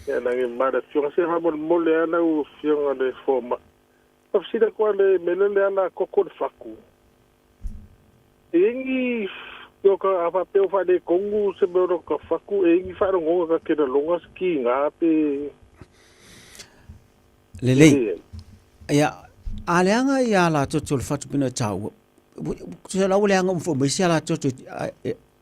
Ia nagi ma le afioga se faamolemole lava lau afioga le fomai. Faafesili atu lava le mea lea le ala koko le fatu. E i ai ni ka a faapea ua faaletonu se mea o lota fatu, e i ai ni faalogoga ta te lagona se tiga pe Lelei. Ia, a leaga ia ala toto o le fatu pei ona e taua, tusa la ua leaga uma foi ma isi ala toto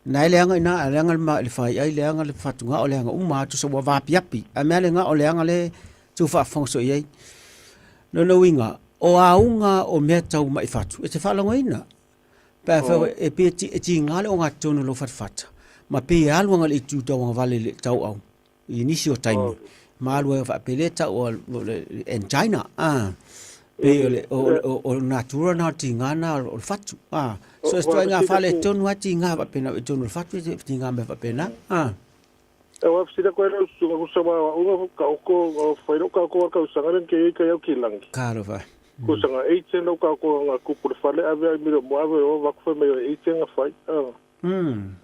Na e leaga ina, a leaga le, le faiai, leaga le fatugao, leaga uma atu sa ua vaapiapi. A mea le gao leaga le tau faafofoga soo i ai. Lona uiga, O auga o mea tau maʻi fatu e te faalogoina pe afai e pei e tiga le ogatotonu o lou fatafata ma pei e alu agai i le itu tauagavale i le tauau i nisi o taimi ma alu ai faapea lea e tau o le angina a pei o le o le natura na o le tiga na o le fatu a so e ituaiga faaletonu lava tiga faapena i totonu o le fatu e tiga mea faapena a. Aua fesili atu ai lau susuga kusa wa aʻu ga kaoko fai lou kaoko a kausaga le ke kai au ki langi. Talofa. Kusa ga 8 lou kaoko ga kupu le fale ave ai milo mo ave o va ku mai o 8 ga fai.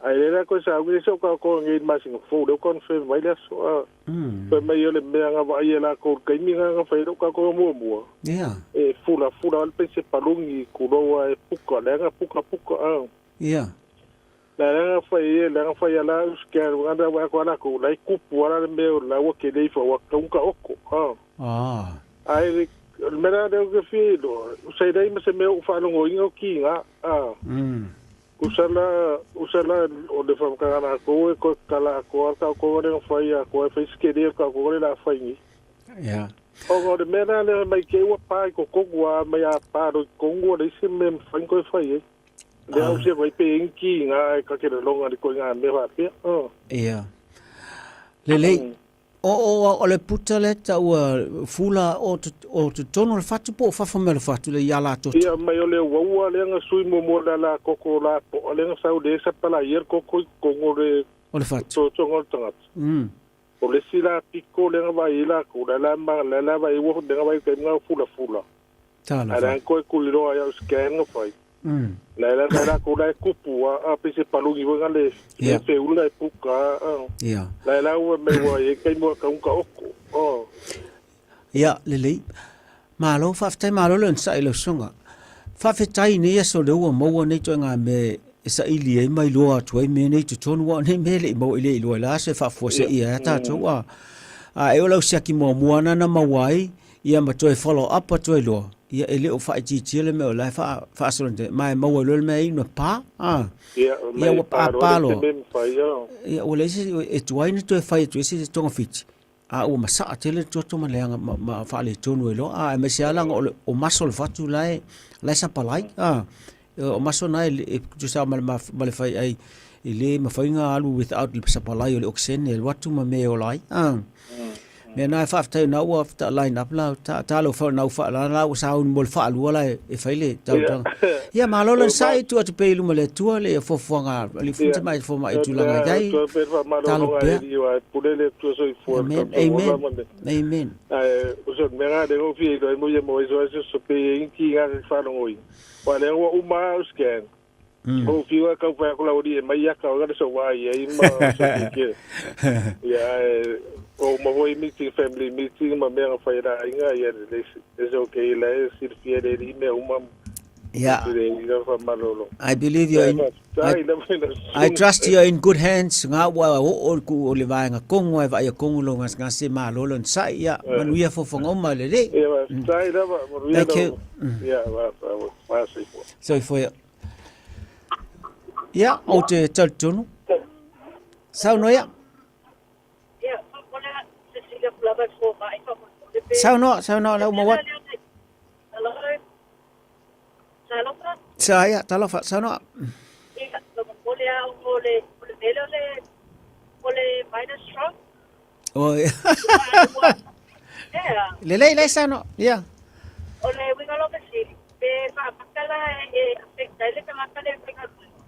Ai le la ko sa ngi so kaoko ngi ma sing fo le kon fe mai le so. Fe mai o le mea ga va ai la ko kai mi ga fai lou kaoko mo mo. Yeah. E fula fula al pese palungi kuroa e puka le ga puka puka. Yeah. La la fai e la fai ala uske anga wa ko ala ko lai kupu ala le mea la wa ke lei fa wa ka unka oko ha. Ah. Ai le mea le ke fi lo usai dai ma se mea u fa longo inga ki nga ah. Usala usala o le fa ka na ko e ko kala ko ka ko le fai a ko fai ske le ka ko le la fai ni. Yeah. O ngo le mea le mai ke ua pa ko ko wa mai a pa ro ko ngo le se me fai ko fai e. Le au se vai pe inki ngā e ka ke longa le ko ngā me wa pe. Ia. Lelei. O o o le puta le taua fula o o totonu o le fatu po o fafo mai o le fatu le ia la toto. Ia mai o le uaua le nga sui mo mo la la koko la po le nga sau le sa pala ia koko i kongo le o le fatu. To to ngol tangata. O le sila piko le nga vai la ko la la ma la la vai wo le nga vai ke nga fula fula. Tala. Ara ko ku le roa ia scan nga fai. La la la ko la kupu a pese palungi wa le le pe ula e puka. Ia. La la ua me wa e kai mo ka unka oko. Oh. Ia lelei. Malo faafetai malo le onosai i lau susuga. Faafetai nei aso lea ua maua nei ituaiga mea e saili ai ma iloa atu ai mea nei i totonu aua o nei mea e le i maua i le iloa i la aso e faafuaseia ai a tatou a. A e o lau siaki muamua na na maua ai ia ma toe follow up atu ai loa, ia e le o faaitiitia le mea o la e faasolo ma e maua ai loa le mea e inu e pa. A. Ia, Ia ua pa pa loa loa. Ia ua leai se e tuai ona toe fai atu ai se togafiti. A ua masaa tele le toto ma leaga ma, ma faaletonu ai loa. A aemaise lava leaga o le o maso o le fatu la e la e sapalai. A o maso na e, e tusa ma le ma le faiai e le mafai ona alu without le sapalai o le oxygen e alu atu ma mea e ola ai. A mea na e faafetai na ua ta line up la ta ta lo fa na fa la la ua sauni mo le faalua la e fai le tautaga. Ia malo le sai tu atu pe i luma le Atua le foafoaga a le funta mai fo mai tulaga i ai. Talo pea. Amen. Amen. Amen. Yeah. I believe you're in, I, I trust you're in good hands. Ngā ua o o ku o le vaenga kongo e vai a kongo lo ngas ngase ma lo lo nsai ia manuia fofonga uma le le. Thank you. Soifua ia. Ia, o te talitonu. Saunoa ia. Saunoa, saunoa lau maua. Sa ia, talofa, saunoa. Oh, ia. Lelei, lei saunoa, ia. O le uiga o lau fesili, pe faamata la e affect ai le tagata lea e faigaluega,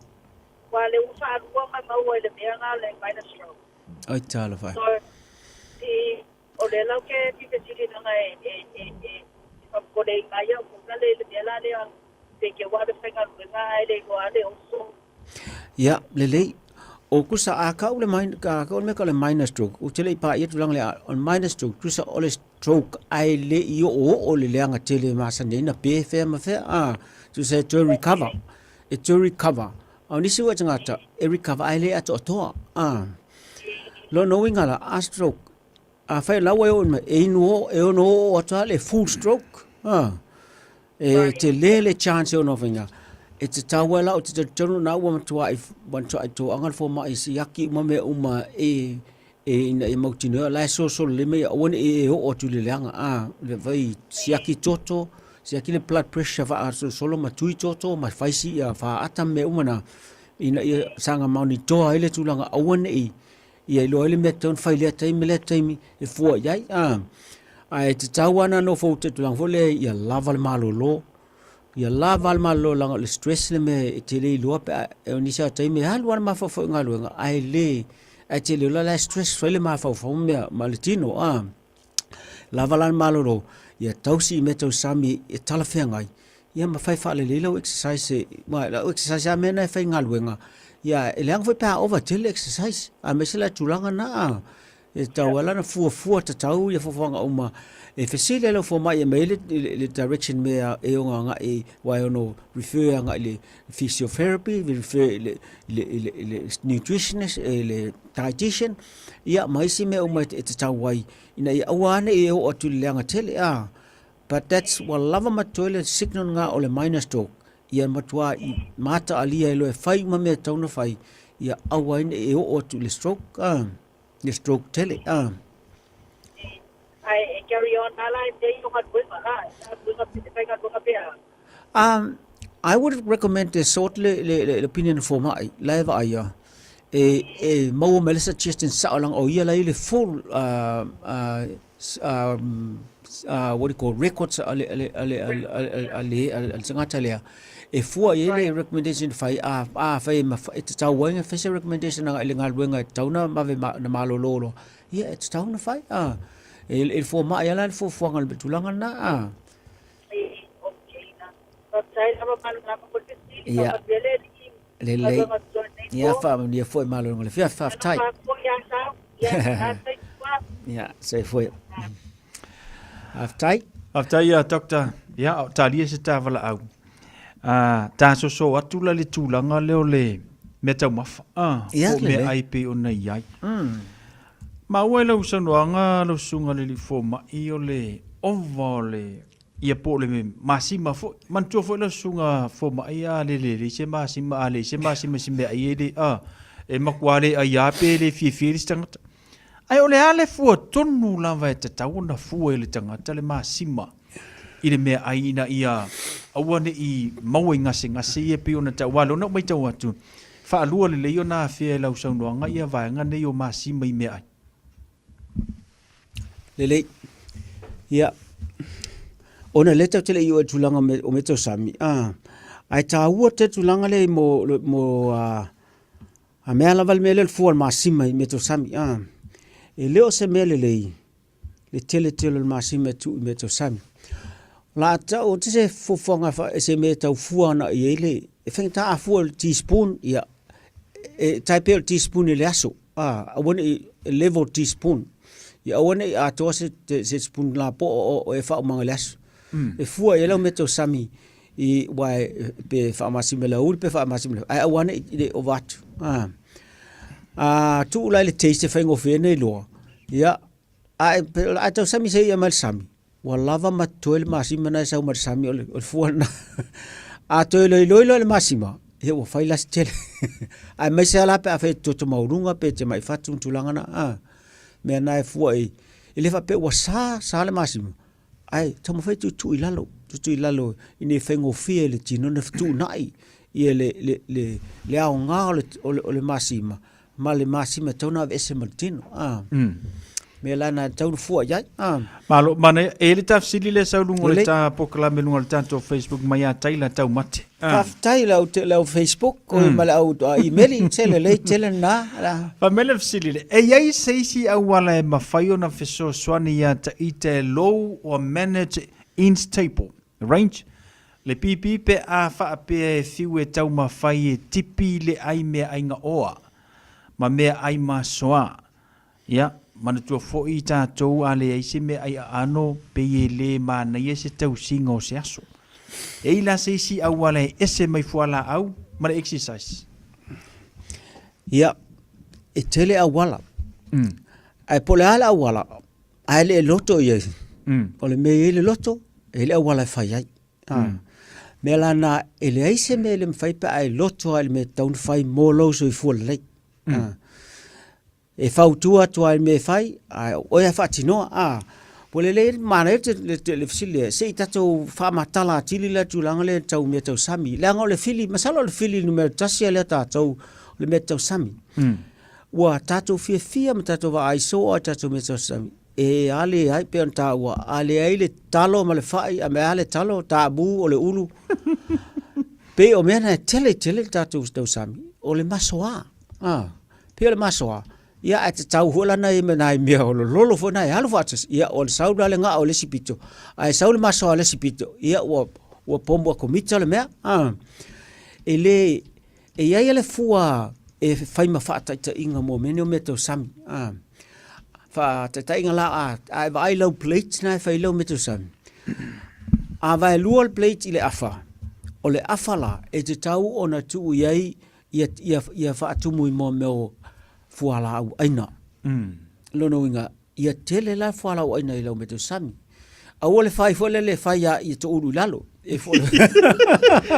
aua o lea ua faalua ona maua i le mea lena o le minor stroke. Oi talofa e. So, i, o lea la ou te fia fesili leaga e, e, e, e, e faapopoleina ai au foi lale i le mea la lea, pe te ua alu e faigaluega ae le iloa le oso. Ia, lelei. O kusa a kau le minor, a kau le mea kau le minor stroke, ou te le i paia tulaga lea, o le minor stroke, tusa o le stroke ae le i o'oo'o le leaga tele e masani ai na pe fea ma fea, a, tusa e toe recover, e toe recover. A o nisi ua tagata, e recover ae le atoatoa, a. Lona uiga la, a stroke, afai o la ua e oo mai, e inu oo, e ono oo atu lava le full stroke, a. E tele le chance e ono faiga. E tatau ai la ou te talitonu na ua matuai matuai toaga le fomai e siaki uma mea uma e e ina ia mautinoa o la e solosolo lima ia aua ne i e oo atu i le leaga a le vai siaki toto. Siaki le blood pressure faasolosolo ma tui toto ma fai si ia faata ma mea uma na, ina ia saga maonitoa ai le tulaga aua ne i ia iloa ai le mea e tatau ona fai i lea taimi ma lea taimi e fua i ai. Ae tatau lava ona nofo uta i le tulaga foi lea ia lava le malolo, ia lava le malolo leaga o le stress le mea e te le iloa pe a, o nisi lava o taimi e alu lava le mafaufau i galuega ae le, ae te le iloa la e stress foi le mafaufau ma mea ma le tino. Lava la le malolo, ia tausi i mea tausami e talafeagai, ia ma fai faalelei lau exercise, aua o lau exercise lava mea na e fai i galuega, ia e leaga foi pe a ova tele le exercise, aemaise la le tulaga lena, e tatau lava la ona fuafua tatau ia fuafuaga uma. E fesili lava i lau fomai e aumai ai le direction mea e ono agai i ai, aua e ono refer agai i le physiotherapy, refer i le nutritionist, i le dietician, ia ma isi mea uma e tatau ai ina ia aua ne i e oo atu i le leaga tele a. But that's ua lava ma totoe le signal lena o le minor stroke ia matua i mataalia ai loa e fai uma mea e tatau ona fai ia aua ai ne i e oo atu i le stroke a, le stroke tele a. Ae e carry on a la e mea i o galuega a, galuega e faigaluega pea. I would recommend e sort le, le, le, le opinion fomai, la e vaaia, e, e maua mai le suggestion sao leaga o ia la i le full what do you call records a le, a le, a le, a le, a le, a le tagata lea. E fua i ai le recommendation fai, a, a fai e, e tatau ai na fai se recommendation agai i le galuega e tatau na vave ma, na malolo loa. Ia, e tatau na fai, a. E, e fomai ala le fuafuaga o le tulaga lena, a. Ia, lelei. Ia, faamanuia foi malo i le fia, faafetai. Ia, soifua. Faafetai. Faafetai ia Doctor. Ia, o talia se ta valaau. Ah, ta soso atu la le tulaga lea o le mea taumafa. Ah, Ia, po o mea lelei. ai pei ona i ai. Maua i lau saunoaga lau susuga i le alii fomai o le ova o le ia po o le masima foi. Manatua foi lau susuga fomai a le lelei se masima a leai se masima i se meaai e le a e matua le ai lava pe le fiafia ai le isi tagata. Ae o le a le fua tonu lava e tatau ona fua i le tagata le masima i le meaai ina ia aua ne i maua i gasegase ia pei ona tau. Aua o lea na ou matau atu, faalua lelei ona afea e lau saunoaga ia vaega nei o masima i meaai. Lelei. Ia, ona lea tatou te le i oo i le tulaga o mea tau sami, a, ae taua tele tulaga lea mo, mo a, a mea lava le mea lea o le fua o le masima i mea tau sami, a. E le o se mea lelei le tele tele o le masima e tuu i mea tau sami. O le a tau atu se fuafuaga e se mea e tau fua ana i ai le, e faigata a fua i le teaspoon, ia, e tai pei o le teaspoon i le aso, a, aua ne i level teaspoon, ia aua ne i atoa se, se spoon lapoa o e faaumaga i le aso. E fua i ai lau mea tau sami i, aua e, pe faamasima i le aoauli pe faamasima i le, ae aua ne i, ne i ova atu. A, a tuu la i le taste e faigofie ona iloa, ia, a e, pe, a tau sami se ia mai le sami, ua lava ma totoe le masima na e sau mai le sami o le, o le fua lena. A toe loiloi loa i le masima, ia ua fai la se tele. Aemaise lava la pe a fai e te toto maualuga pe te mai fatu ma tulaga na, a, mea na e fua i, e le faapea ua sa, sa le masima, Ae taumafai e tuutuu i lalo, tuutuu i lalo ina ia faigofie i le tino ona fetuunai ia le, le, le, le aoga o le, o le, o le masima ma le masima e tatau ona aveese ma le tino. Ah. Mea la na e tatau ona fua i ai. Ah. Malo, manaia. E i ai le ta fesili lea sau luga o le Lelei. ta polokalame luga o le tatou Facebook mai ia Taylor Taumate. Ah. Faafetai i lau, lau Facebook mm. ma lau email, se lelei tele lena. La. Fai mai le fesili lea, e i ai se isi auala e mafai ona fesoasoani iā Taita e low or manage ins table range le pipi pe a faapea e fiu e taumafai e tipi le ai meaai gaoa ma meaai masoa Ia, manatua foi tatou a leai se meaai aano pei e le manaia se tausiga o se aso. E i la se isi auala e ese mai fualaau ma le exercise? Ia, e tele auala. Ae po o le a le auala, ae le loto i ai. O le mea e i ai le loto, e i ai le auala e fai ai. Mea la na, e leai se mea e le mafai pe a e loto lava i le mea e tatau ona fai mo lou soifua lelei. E fautua atu lava i le mea e fai, ae o oe lava e faatinoa. A, Ua lelei manaia le fesili lea, se i tatou faamatala atili la tulaga lea tau mea tau sami. Leaga o le fili, masalo o le fili numera tasi lea tatou, o le mea tau sami. Ua tatou fiafia ma tatou vaai soo a tatou mea tau sami. E a leai, pei ona taua, a leai le talo ma le fai, a mea a le talo, taamu o le ulu. Pei o mea na e tele tele le tatou tausami, o le masoa. Ah, pei o le masoa, ia ae tatau foi la nai me nai mea o lololo foi na e alu faatasi. Ia o le sau la le gaa o le isi pito, ae sau le masoa a le isi pito, ia ua ua pomu a komita le mea. Ah, e le e i ai le fua e fai ma faataitaiga mo mea nei o mea tau sami. Ah, faataitaiga la a, a e vaai lau plate na e fai lau mea tau sami. A vaelua le plate i le afa, o le afa la e tatau ona tuu i ai ia, ia, ia faatumu i mo mea o fualaau aina. Lona uiga, ia tele la fualaau aina i lau mea tau sami. Aua le fai foi lele fai a ia toulu i lalo. E fo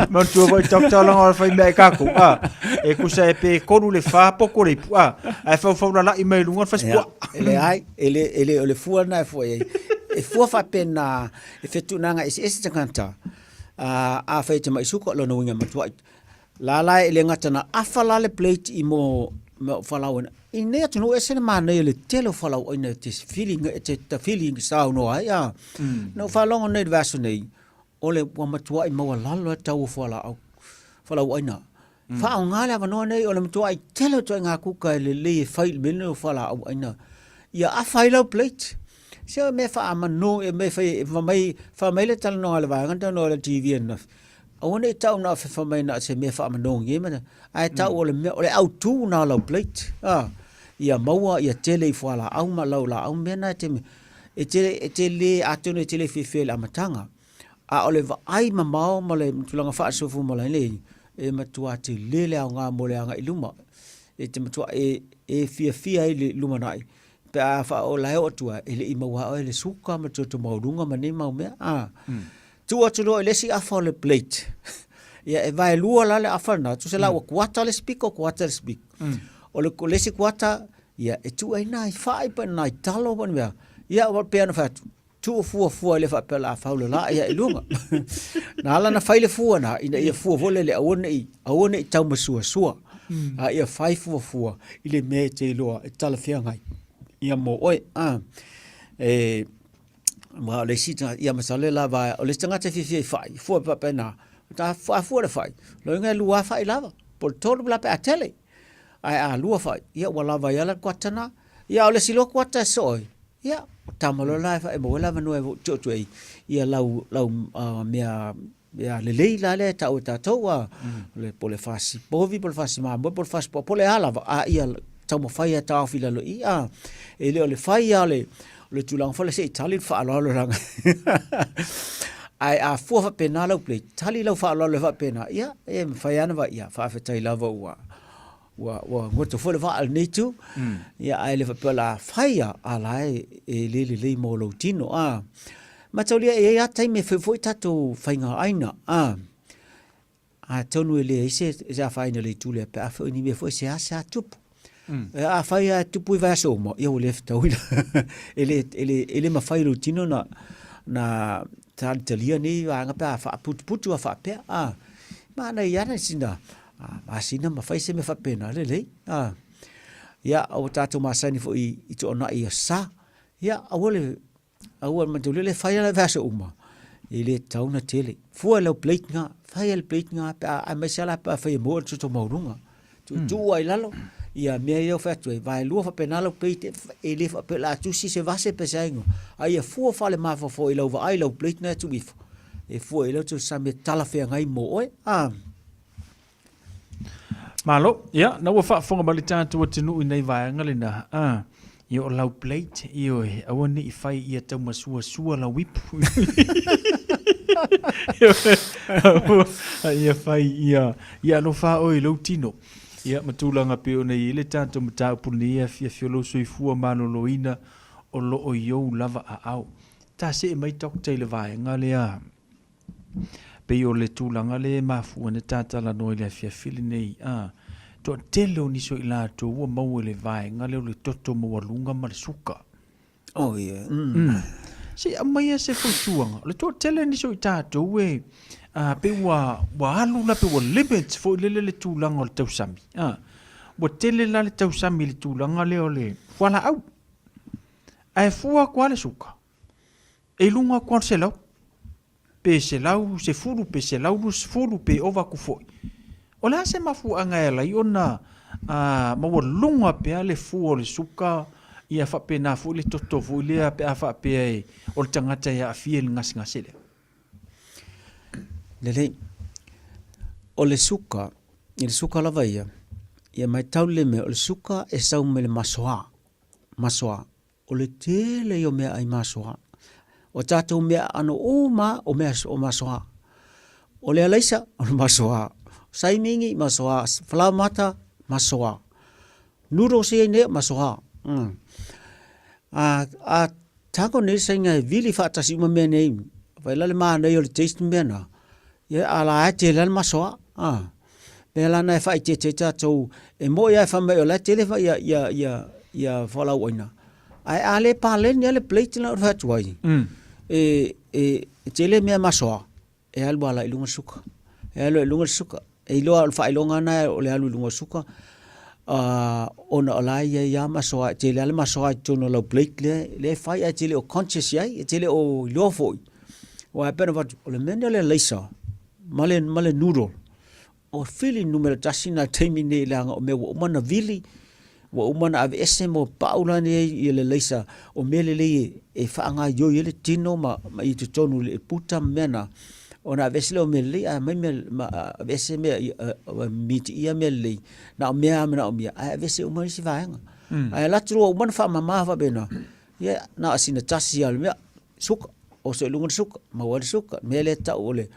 Manatua foi doctor langa o le fai mea e kākou, a. E kusa e pe kolu le whā poko le ipu, a. Ae faufau lalai mai lunga le fasi pua. E leai, e le, e le o le fua na e fua i ai. E fua faapena, e fetuunanga eseese tagata. A, a fai e te mai suka, lona uiga e matuai La la e le gata na afa la le plate i mo mea o fualaau aina. I nei atunuu ese le manaia le tele o fualaau aina e te fili e te tafili saunoa ai a. Na ou faalogo nei i le vaiaso nei, o le ua matuai maualalo le tau o fualaau fualaau aina. Faaaoga le avanoa nei o le matuai tele o ituaiga kuka e lelei e fai i le mea lenei o fualaau aina ia afa ai lau plate. Se o mea faamanu e mea fai fai mai fai mai le talanoaga a le vaega na talanoa i le TV ananafi. Aua ne i tau na o fai mai na o se mea faamanogi ai ma ae tau o le mea o le autu na o lau plate a ia maua ia tele i fualaau ma lau laau mea na e te e te e te le atonu e te le fiafia i le amataga a o le vaai mamao ma le tulaga faasoifua maloloina nei e matua tele le aoga mo le agai i luma e te matua e e fiafia ai le lumanai pe a faaola e oo atu ai e le i maua oe le suka ma le toto maualuga ma nei mau mea a Tuu atu loa i le isi afa o le plate. Ia, e vaelua la le afa lena, tusa la ua kuata le isi piko, kuata le isi piko. O le, le isi kuata, ia, e tuu ai nai fai po o nai talo po o ni mea. Ia, ua pei ona fai atu, tuu fuafua i le faapea o le a faulala ia i luga. Na ala ona fai le fua na, ina ia fua foi lele, aua ne i, aua ne i taumasuasua. A ia fai fuafua i le mea e te iloa e talafeagai ia mo oe. A, e, Ma o le isi tagata, ia masalo e lava, o le isi tagata e fiafia i fai, fua faapena, ta a fua le fai, loiga e lua fai lava, po o le tolu la pe a tele. Ae a lua fai, ia ua lava ai lava le kuata na. Ia o le isi loa kuata e soo ai, ia, o tama loa la e fai e maua ai le avanoa e tuu atu ai ia lau, lau uh, mea mea lelei la lea e tau e tatou a le po o le fasi povi po o le fasi mamoe po o le fasi poa po o le a lava a ia taumafai e taofi i lalo i a e le o le fai a le o le tulaga foi lea se i tali le faaaloalo leaga ae a fua faapena lau plate tali lau faaaloalo e faapena ia e mafai lava ona vaai ia faafetai lava ua ua ua goto foi le vaa i lenei itu ia ae le faapea o le a fai a a la e e le lelei mo lou tino a mataulia e i ai lava taimi e fai foi tatou faiga aina a atonu e leai se se afaina i le itu lea pe a foi ni mea foi e seasea tupu. E afai lava e tupu i vaiaso uma, ia ua le fetaui la. E le, e le, e le mafai e lou tino na, na talitalia nei vaega pe a faaputuputu a faapea. A, manaia lava sina masina ma fai se mea faapena, lelei. A, ia, ua tatou masani foi i toonai i aso Sa. Ia, aua le, aua le manatua le fai lava vaiaso uma, e le tatau ona tele. Fua i lau plate lena, fai le plate lena pe a, aemaise lava la pe a fai e maua le toto maualuga. Tuutuu lava i lalo ia mea ia e fai atu ai, vaelua faapena lau plate, e le faapea o le a tusi se vase pe se aiga, a ia fua faalemafaua i lau vaai i lau plate lena e tuu ifo, e fua i ai lau tausami e talafeagai mo oe. A. Malo, ia, na ua faafofoga mai le tatou atunuu i nei vaega lena, a, ia o lau plate, ioe, aua ne i fai ia taumasuasua lau ipu. Aua, ia fai ia, ia alofa oe i lou tino. Ia, ma tulaga pei ona i ai le tatou mataupu lenei afiafi o lou soifua maloloina o lo o i ou lava aao. Ta see mai Doctor i le vaega lea. Pei o le tulaga lea e mafua ai ona ta talanoa i le afiafi lenei, a, toatele o nisi o i latou ua maua i le vaega lea o le toto maualuga ma le suka. Oh, yeah. Mm. Se i aumaia se fautuaga, o le toatele nisi o i tatou e a, pei ua, ua alu la, pei ua limit foi lele le tulaga o le tausami. A, ua tele la le tausami i le tulaga lea o le fualaau. Ae fua atu lava le suka, e i luga atu lava o le 100, pe 110, pe 120, pe ova atu foi. O le a se mafuaaga e ala ai ona maualuga pea le fua o le suka, ia faapena foi le toto foi lea pe a faapea e, o le tagata e aafia i le gasegase lea? Lelei. O le suka, i le suka lava ia, ia matau lelei mai, o le suka e sau mai le masoa. Masoa. O le tele ia o meaai masoa. O tatou meaaano uma o mea o masoa. O le alaisa, o le masoa. Saimingi, masoa. Falaoamata, masoa. Noodles ia nei, masoa. Mm. A, a tago nei sainga e vili faatasi uma mea nei. Fai la le manaia o le taste mea na. Ia a la e tele le masoa. Ah. Mea la na e faaeteete ai tatou, e moi lava e fai mai o la e tele ia, ia, ia, ia fualaauaina, ae a le paleni lava le plate lena o le fai atu ai, e, e, e tele mea masoa, e alu ala i luga le suka. E alu i luga le suka. E iloa o le faailoga lena o le alu i luga o le suka, ona o la e i ai lava masoa, e tele lava le masoa i totonu o lau plate lea, lea e fai ae e te le o conscious i ai, e te le o iloa foi. Aua e pei ona avatu, o le mea lenei o le alaisa, ma le, ma le noodle. O fili numera tasi na taimi nei leaga o mea ua uma na vili, ua uma na aveese mo pau la nei i le leisa o mea lelei e, e faagaioi ai le tino ma, ma i totonu le puta ma mea na. Ona aveese lea o mea lelei ae aumai mea, ma, aveese mea, mitiia mea lelei, na o mea lava manaomia, ae aveese uma isi vaega. Ae alu atu loa ua uma ona faamama faapena, ia, na o sina tasi lava o le mea, suka, oso i luga le suka, maua ai le suka. Mea lea e tau o le,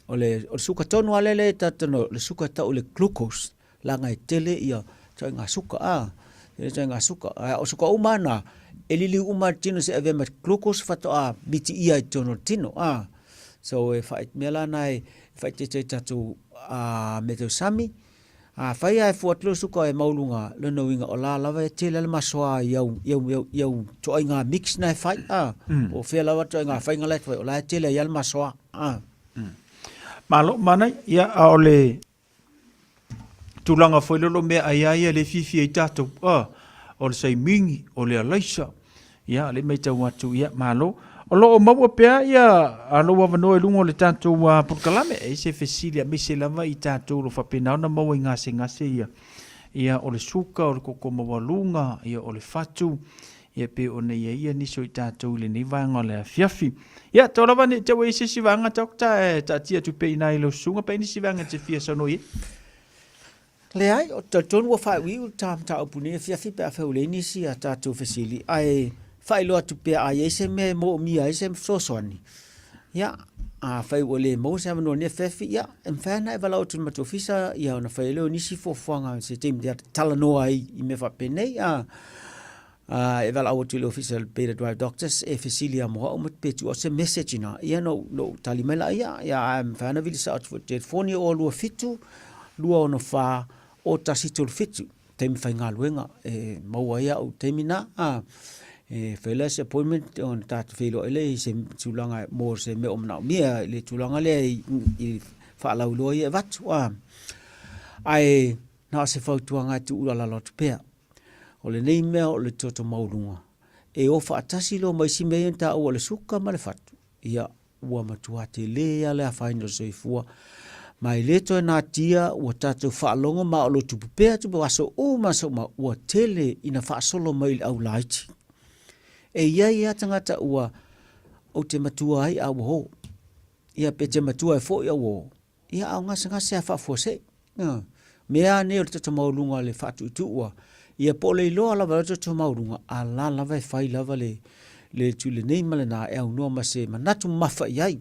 o le, o le suka tonu lava lea e tatou o le suka e tau o le glucose, leaga e tele ia ituaiga suka, a, tele ituaiga suka. A o suka uma lava na, e liliu uma lava i le tino se i avea ma glucose faatoa mitiia i totonu o le tino, a. So e whai, mea la na e whaitete ai tatou a, mea tau sami, Afai lava e fua atu le suka e maualuga lona uiga o la lava e tele le masoa i au, i au, i au, i au ituaiga mix na e fai, a, po o fea lava ituaiga faiga la e fai, o la e tele ai lava le masoa, a. Malo, manaia, ia, a o le tulaga foi lea o lo o meaai lava ia lea e fiafia ai tatou, a, o le saimigi, o le alaisa, Ia, lea e matau atu, ia, malo. O lo o maua pea ia lou avanoa i luga o le tatou polokalame, e i ai se fesili aemaise lava i tatou o lo o faapena ona maua i gasegase ia, ia o le suka, o le koko maualuga, ia o le fatu, ia pei ona i ai ia nisi o i tatou i lenei vaega o le afiafi. Ia, tau lava ne i te i ua i ai se isi vaega Doctor e taatia atu pea i ina i lau susuga pe i ai nisi vaega e te fia saunoa i ai. Leai, ou te talitonu ua faaiuiu le ta mataupu nei afiafi pe afai ua leai nisi a tatou fesili, ae faailoa atu pea a i ai se mea e moomia ai se fesoasoani, ia, afai ua le maua se avanoa i lenei afiafi, ia, e mafai lava ona e valaau atu i le matou ofisa, ia, ona fai ai lea o nisi fuafuaga i se taimi e talanoa ai i mea faapenei, a. E valaau atu i le ofisa o le Beta Drive Doctors e fesili ia mo au ma pe tuu atu se message ina ia ona ou tali mai laia. Ia ae mafai ona vili sao atu foi i le telefoni o 27 264 0137 taimi faigaluega e maua ai au taimi na a e fai la se appointment ona tatou feiloai lea i se tulaga mo se mea o manaomia i le tulaga lea i faalauiloa ia e avatu a ae na o se fautuaga e tuualalo atu pea. O lenei mea o le toto maualuga, e o faatasi loa ma isi mea ia na taua o le suka ma le fatu, ia, ua matua tele lava le afaina o le soifua. Ma e le toe natia ua tatou faalogo ma o lo o tupu pea tupu aso uma aso uma, ua tele ina faasolo mai i le au laiti. E i ai lava tagata ua, ou te matua ai a ua o. Ia pe te matua ai foi a ua o. Ia, a o gasegase a faafuasei. Ioe. Mea lava nei o le toto maualuga o le faatuutuua, ia po o le iloa lava o le toto maualuga, a la lava e fai lava le, le itu lenei ma lena e aunoa ma se manatu mamafa i ai.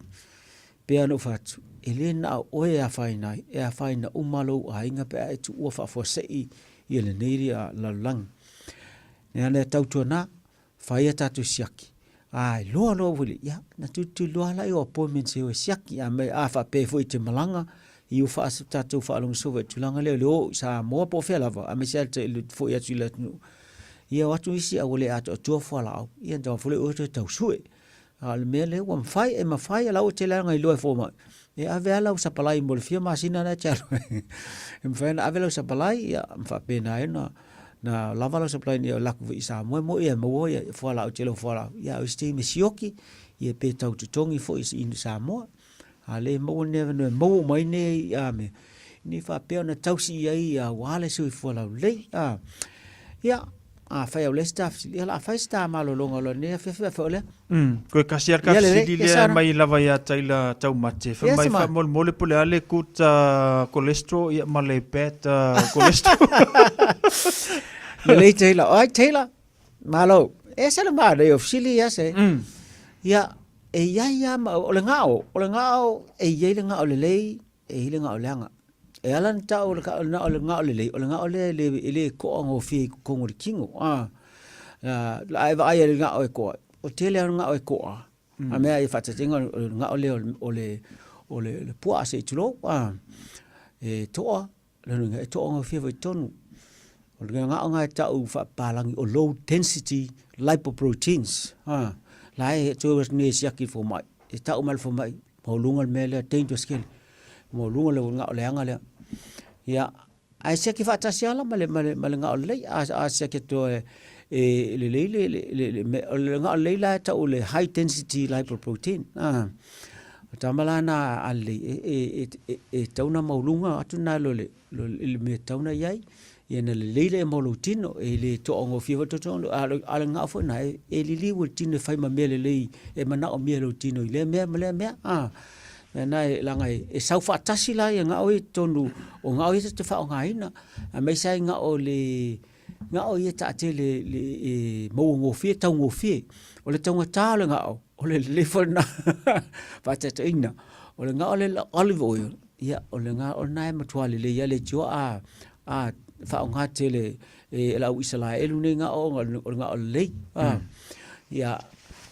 Pei lava ona ou fai atu, e le na o oe e afaina ai, e afaina uma lou aiga pe a e tuua faafuasei ia lenei lalolagi. Mea lea tautuana, Fai a tatou siaki, a iloa loa ua le, ia, na tulituliloa lava laia o appointments e o e siaki. A mea, a faapea foi e te malaga, ia ua faa, tatou faalogo soo i le tulaga lea o le o i Samoa po o fea lava, aemaise lava le foi atu i le atunuu. Ia o atu isi a ua le atoatoa fualaau, ia ona tago foi lea o oe toe tau sue. A o le mea lea ua mafai, e mafai, a la ua tele lava ona iloa e fomai, e ave lava lau sapalai mo le fia masina lena e te alu ai. E mafai ona ave lau sapalai, ia, ma faapena ai ona na lava lau sapalai ina ia alu atu foi i Samoa, e moni e maua ia fualaau, tele o fualaau, ia a o isi taimi e sioki, ia pe tau totogi foi i Samoa. A le maua lenei avanoa e maua uma ai nei a mea, ina ia faapea ona tausi i ai aua le soifua laulelei. A, ia, afai o le isi ta fesili, ia o le a fai se ta malologa loa i lenei afiafi pe afai o lea. Toe tasi lava le ta fesili lea e mai lava ia Taylor Taumate, fai mai faamolemole po o le a le good cholesterol ia ma le bad cholesterol. Lelei Taylor. Oi Taylor, malo. E ese le manaia o fesili ia se. Ia, E i ai lava ma, o le gao, o le gao, e i ai le gao lelei, e i ai le gao leaga. E ala ona tau o le gao, le gao lelei, o le gao lea e le, e le toa gofie i totonu o le tino. A, a e vaai i le gao e toa, o le tele lava o gao e toa, a mea e faataitaiga o le gao lea o le, o le, o le puaa se i tulou, a, e toa, Lona uiga, e toagofia foi i totonu. O le gao lena e tau faapapalagi o low density lipoproteins. Ha, la e toe nei e siaki i le fomai. E tau mai le fomai, maualuga le mea lea, dangerous tele. Maualuga le gao leaga lea. Ia, ae siaki faatasi lava la ma le, ma le, ma le gao lelei. A, a siaki atu e, e lelei le, le, le, le, le, o le gao lelei la e tau o le high density lipoprotein. Ha. O tama la na a lelei, e, e, e, e, e tau na mauluga atu na lo le, lo le mea tau na iai, ia na lelei le mo lou tino, e le toagofie foi toto, a le, a le ngao foi na, e, e liliu e le tino e fai ma mea lelei, e manaomia e lou tino i lea mea ma lea mea, a. Mea na e, leaga e, e sau faatasi la ia ngao ia i totonu, o ngao ia ta te faaaogaina, aemaise ai ngao le, ngao ia taatele le, e mauagofie, taugofie. O le taugata o le ngao, O le lelei foi lena faataitaiga. O le gao le olive oil, ia, o le gao lena e matua lelei ai le leitioa a, a faaaoga tele e le au Isaraelu nei gao ona o le gao lelei. A, ia,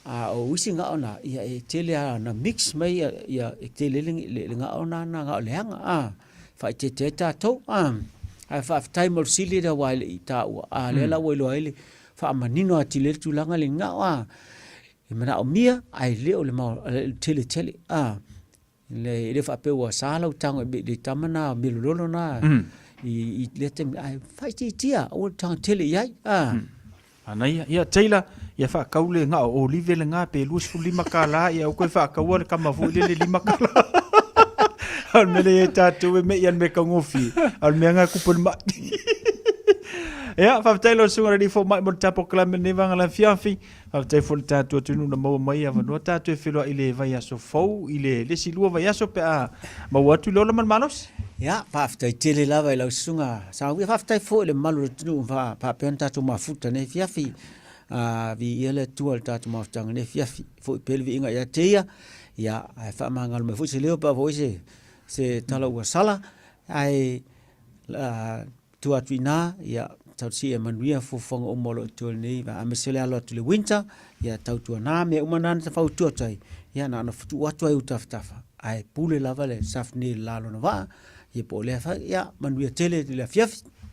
a o isi gao na, ia e tele lava ona mix mai ia, ia e tele le, le, le gao na, na gao leaga, a, faaeteete ai tatou, a. Ae faafetai mo le fesili lea aua e le i taua, a lea la ua iloa ai le faamanino atili ai le tulaga lea i le gao, a. E manaomia ae le o le tele tele a le le faapea ua sa lau tago i le tama na milololo na i lea taimi ae faaitiitia aua le tago tele i ai a. Manaia. Ia Taylor, ia faatau le gao olive lena pe 25 tala, ia aua toe faataua le tama foi lele 5 tala. O le mea lea e tatou e mei a le mea taugofie, a o le mea lena e tupu i le mai. Ia, faafetai lau susuga i le alii fomai mo le tapo kalame i lenei vaega afiafi. Faafetai foi i le tatou atunuu na maua mai avanoa tatou e feiloai i le vaiaso fou i le isi lua vaiaso pe a maua atu le ola ma le malosi. Ia, faafetai tele lava i lau susuga Saui. Ia faafetai foi i le mamalu o le atunuu ua faapea ona tatou mafuta i lenei afiafi. Viia le Atua i le tatou mafutaga i lenei afiafi. Foi pea le viiga ia te Ia, ia, ae faamagalo mai foi se leo pe a foi se tala ua sala. Ae tua atu i ina, ia, tausia ia manuia fuafuaga uma o lo o i tua i lenei, aemaise le alo atu i le winter, ia tautuana mea uma na na fautua atu ai, ia na ona tuu atu ai i ou tafatafa, ae pule lava le staff nei i le la o lona vaa, ia po o lea fai, ia manuia tele i le afiafi.